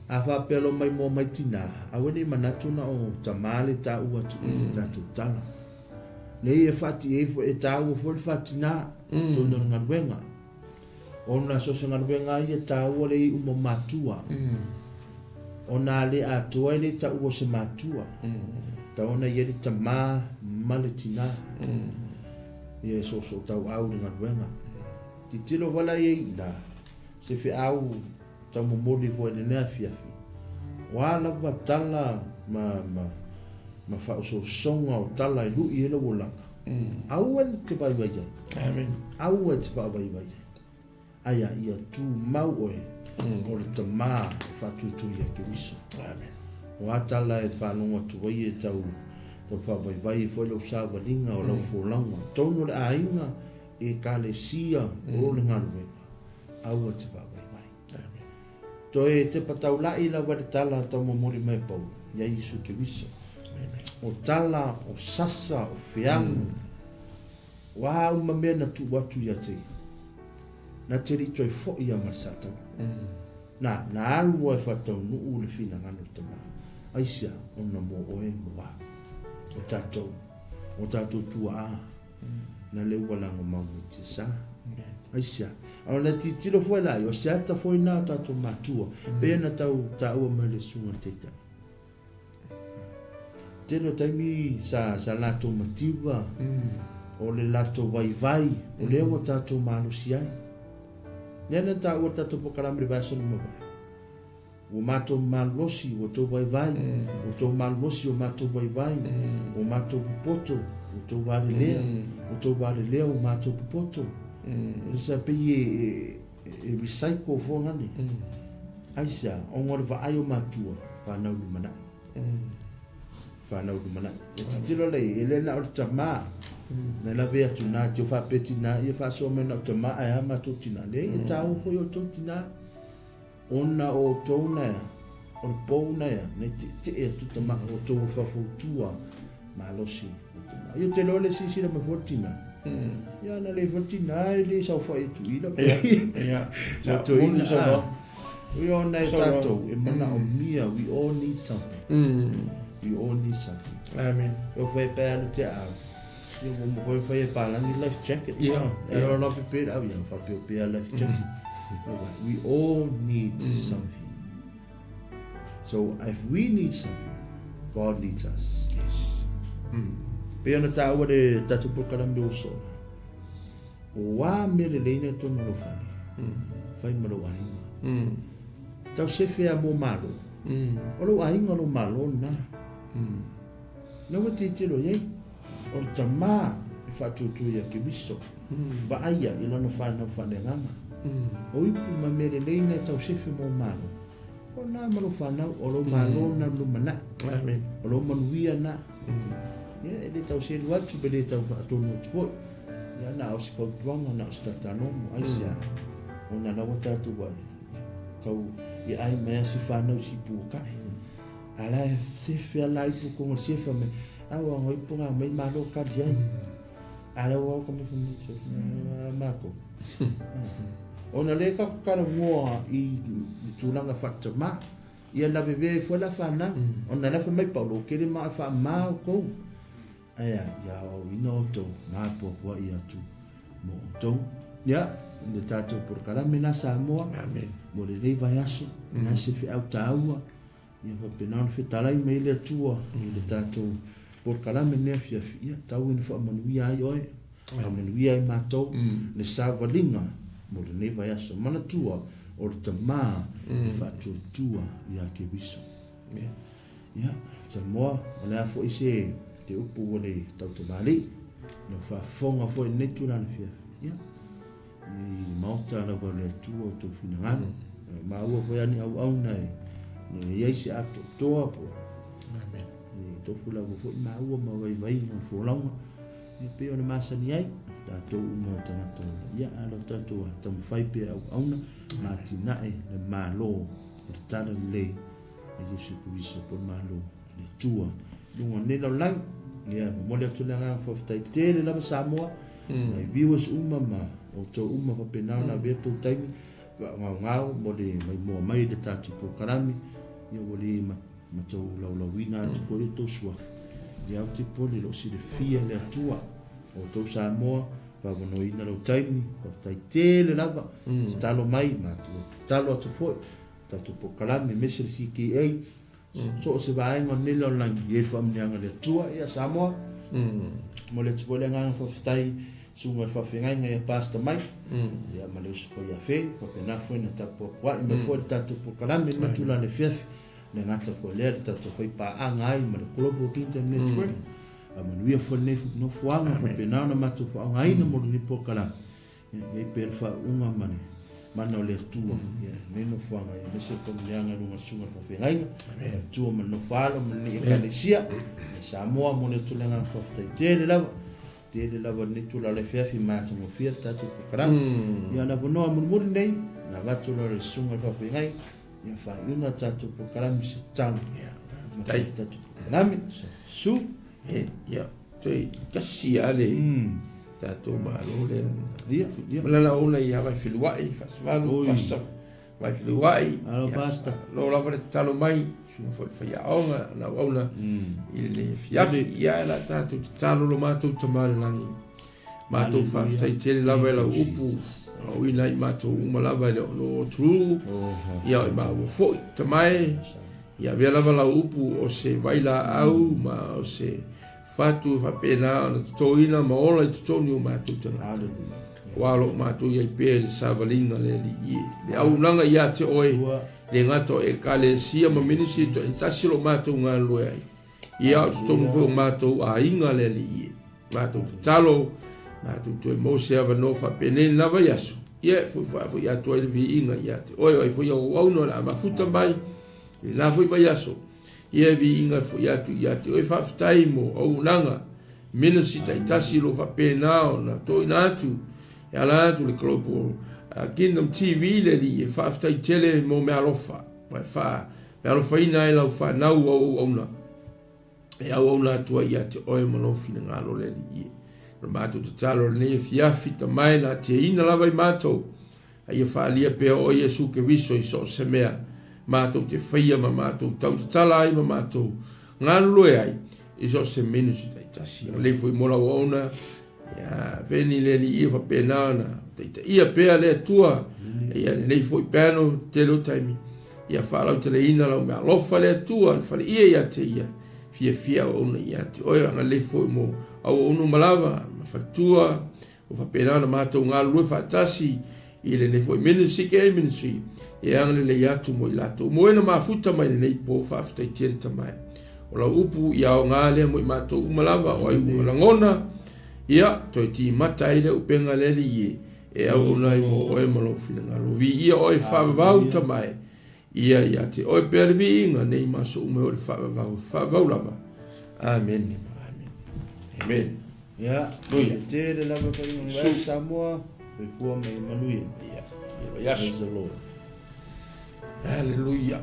A faapea loa mai moa mai tinā, aua ne i manatu na o tama le taua atu i le tatou tala. Nei e faati ai foi, e taua foi le faatinā, tonu o le galuega. Ona so o se galuega lava ia taua le iu mo matua. Ona a le atoa e le taua o se matua. Tau ona i ai le tama ma le tinā. Ia e soosootauau i le galuega. Tilotilo wala ia i ina, se feau taumomoli foi i lenei afiafi. O a lava tala ma, ma, ma faaosoosoga o tala e lui ai lou olaga. Aua e te vaivai ai. Amen. Aua e te faavaivai ai. Aia ia tumau oe o le tama e faatutu ia Keriso. Amen. O a tala e faalogo atu ai e tau tau faavaivai ai foi lou savaliga o lau folauga. Tonu o le aiga, ekalesia, o le galuega. Aua te faavaivai. Amen. Toe tepa taula'i lava le tala taumomoli mai e Paulo ia Iesu Keriso. Amen. O tala, o sasa, o feagu, o a uma mea na tuu atu ia te ia, na te li toe fo'i ia ma le Satana. Na, na alu oa e faataunuu le finagalo o le Tama. Aisea, ona mo oe mo au. O tatou, o tatou tuaa, na le ua lagomau mai te sa. Aisea, a o le tilotilo foi la ia, o se ata foi na o tatou matua, pe na tau taua mai le susuga i le taitai. Tele o taimi sa, sa latou mativa, o le latou vaivai, o lea ua tatou malosi ai. Lea na taua le tatou polokalame i le vaiaso na mavae. Ua matou malolosi, ua outou vaivai, ua outou malolosi, ua matou vaivai, ua matou popoto, ua outou valelea, ua outou valelea, ua matou popoto. Sa pei e, e recycle foi ngane. Aisea, ona o le vaai o matua, whanau lumanai. Whanau lumanai. E titilo le, e le na o le tama. Na lawe atu nā, tio whapea tina, ia whaasoa mai na o tama, ai ha mātou tina. Le, e tāu hoi o tau tina. Ona o outou na ea, o le pou na ea, nei teetee atu ta ma outou o le faufautua malosi o te ma. Ia te loa le silasila mai foi le tina. Ia ana le foi le tina e le saofai atu i la. Ia, ia. Sa toeaina, ah. Ia ona e tatou e manaomia, we all need something. We all need something. Amen. E whai pe alu te au. Ia ua mo koe whai e pālangi life jacket. Ia. E roa roa pe au ia whapeo pea life jacket. We all need something. So if we need something, God needs us. Yes. Pei ona tāua le tātou polokalame o sola. O a mea lelei nei tonu lou fale. Whai ma lou aiga. Tau sefe a mō malo. O lou aiga lou malo nā. Na ua tilotilo i ai, o le tama e faatuatua ia Keriso, vaaia i lana fanau faaleagaga. O ipu ma mea lelei na e tausefe mo Malo. O na ma lou fanau, o lou Malo na lumanai. Amen. O lou manuia na. Ia, e le tau selu atu, pe le tau faatonu atu foi. Ia, na o se fautuaga, na o se tatalogo, aisea, ona laua tatou ai, kau ia ai mai a si fanau si puakai. A la e sefe a la ipu kongo le sefe me a ua ngoi ponga mai malo kali ai. A la ua ka me mako. Ona le ka kala ngoa i tulaga faatama. Ia lavevea ai foi la fanau. Ona la fai mai Paulo, kele ma wha mau kou. Ae a, ia aoaoina outou ma apoapoai atu mo outou. Ia, le tatou polokalame la Samoa, Amen. mo lenei vaiaso, mm. se feau tāua, ia faapena ona fetalai mai le Atua mm. i le tatou polokalame lenei afiafi, ia tau ina faamanuia ai oe, faamanuia ai matou, mm. le savaliga mo lenei vaiaso. Manatua, o le tamā mm. e faatuatua ia Keriso. Yeah. Ia, Samoa, o le a foi se te upu ua le tautamalii, lau faafofoga foi i lenei tulaga fiafia. Ia, i le Maota lava o le Atua o tou finagalo. Mm. Maua foi ani auauna e ne i ai se atoatoa po. Amen. E tofu lava foi maua ma vaivaiga o folauga. Ia pei ona masani ai, tatou uma o tagata ola. Ia, a lo tatou a taumafai pea auauna, ma atinae le Malo o le Talalelei a Iesu Keriso po o le Malo o le Atua. I luga o lenei lalolagi, ia, momoli atu le agaga faafetai tele lava Samoa, mm. nai viewers uma ma outou uma faapena ona avea tou taimi faagaogao mo le maimoa mai i le tatou polokalame, ia ua le matou laulauina atu foi outou suafa. Ia ou te pole lo silafia le Atua. Outou Samoa, faavanoaina lou taimi, faafetai tele lava, mm. tatalo mai, matou tatalo atu foi. Tatou polokalame aemaise le CKA, so o se vaega o lenei lalolagi i ai le faamanuiaga a le Atua. Ia Samoa, momoli atu foi le agaga faafetai i susuga i le faafeagaiga ia Pastor Mike, ia ma le uso foi ia Fei, faapena foi na tapuapuai mai foi le tatou polokalame i lenei itula i le afiafi, le gata foi lea le tatou faipaaga ai ma le Global Kingdom Network. Faamanuia foi lenei nofoaga faapena ona matou faaaogaina mo lenei polokalame. Ia i ai pea le faauuga ma le mana o le Atua, ia lenei nofoaga, ia aemaise le faamanuiaga i luga o le susuga i le faafeagaiga, le Atua ma le nofo alo ma lenei Ekalesia, ia Samoa mo le atu le agaga faafetai tele lava, tele lava lenei tulaga o le afiafi ma atagofie le tatou polokalame. Ia le avanoa mulimuli lenei, na avatu loa le susuga i le faafeagaiga, ia faaiuga tatou polokalame se tatalo. Ia, Ma tatou polokalame, su. Ia, toe tasi lava le tatou Malo lea. Ia, ia. Malala ona ia vai feluai, faasavalu, pasa, vai feluai. Alo pasta. Lo lava le tatalo mai, susuga foi le faiaoga, na auauna i le fiafi. Ia, e la tatou tatalo lo matou Tama i le lagi. Matou faafetai tele lava i lau upu, auina ai matou uma lava e le o lo atunuu, ia o i maua foi. Tama e, ia avea lava lau upu o se vailaau ma o se fatu e faapena ona totoina ma ola i totonu o matou tagata. Aua o lo o matou i ai pea i le savaliga le Alii e. Le auaunaga ia te oe, le gata o Ekalesia ma ministry toatasi o lo o matou galulue ai. Ia o totonu foi o matou aiga le Alii e. Matou tatalo, matou toe maua se avanoa faapenei le la vaiaso, ia e foi faafoi atu ai le viiga ia te oe, o ai foi auauauna o le a mafuta mai i le la foi vaiaso, ia e viiga e foi atu ia te oe. Faafetai mo auaunaga ministry taitasi o lo o faapena ona toina atu e ala atu le Global Kingdom TV le Alii e. Faafetai tele mo meaalofa ma e faa meaalofaina ai lau fanau auauauna e auauna atu ai ia te oe ma lou finagalo le Alii e. O le matou tatalo i lenei afiafi, Tama e, na atiaina lava i matou, a ia faaalia pea oe Iesu Keriso i so o se mea matou te faia ma matou tautatala ai ma matou galulue ai i so o se ministry taitasi. O lei foi mo lau auauna, ia veni le Alii e faapena ona taitaia pea le Atua, ia lenei foi panel tele o taimi, ia faalauteleina lau meaalofa le Atua, le faleia ia te ia, fiafia auauna ia te oe, agalelei foi mo auauna uma lava, ma faletua, ua faapena ona matou galulue faatasi i lenei foi ministry ke ministry, e agalelei atu mo i latou mo e na mafuta mai lenei po, faafetai tele Tama e. O lau upu ia aoga lea mo i matou uma lava, o ai ua lagona, ia, toe timata ai lea upega le Alii e, e auauna ai mo oe ma lou finagalo. Viia oe faavavau Tama e, ia ia te oe pea le viiga nei ma aso uma e o le faavavau, faavavau lava. Amene. Amen. Amen. Ia, Haleluia. tele lava faiga Su. Samoa, soifua ma ia manuia. Ia, ia vaiaso. Praise the Lord. Haleluia.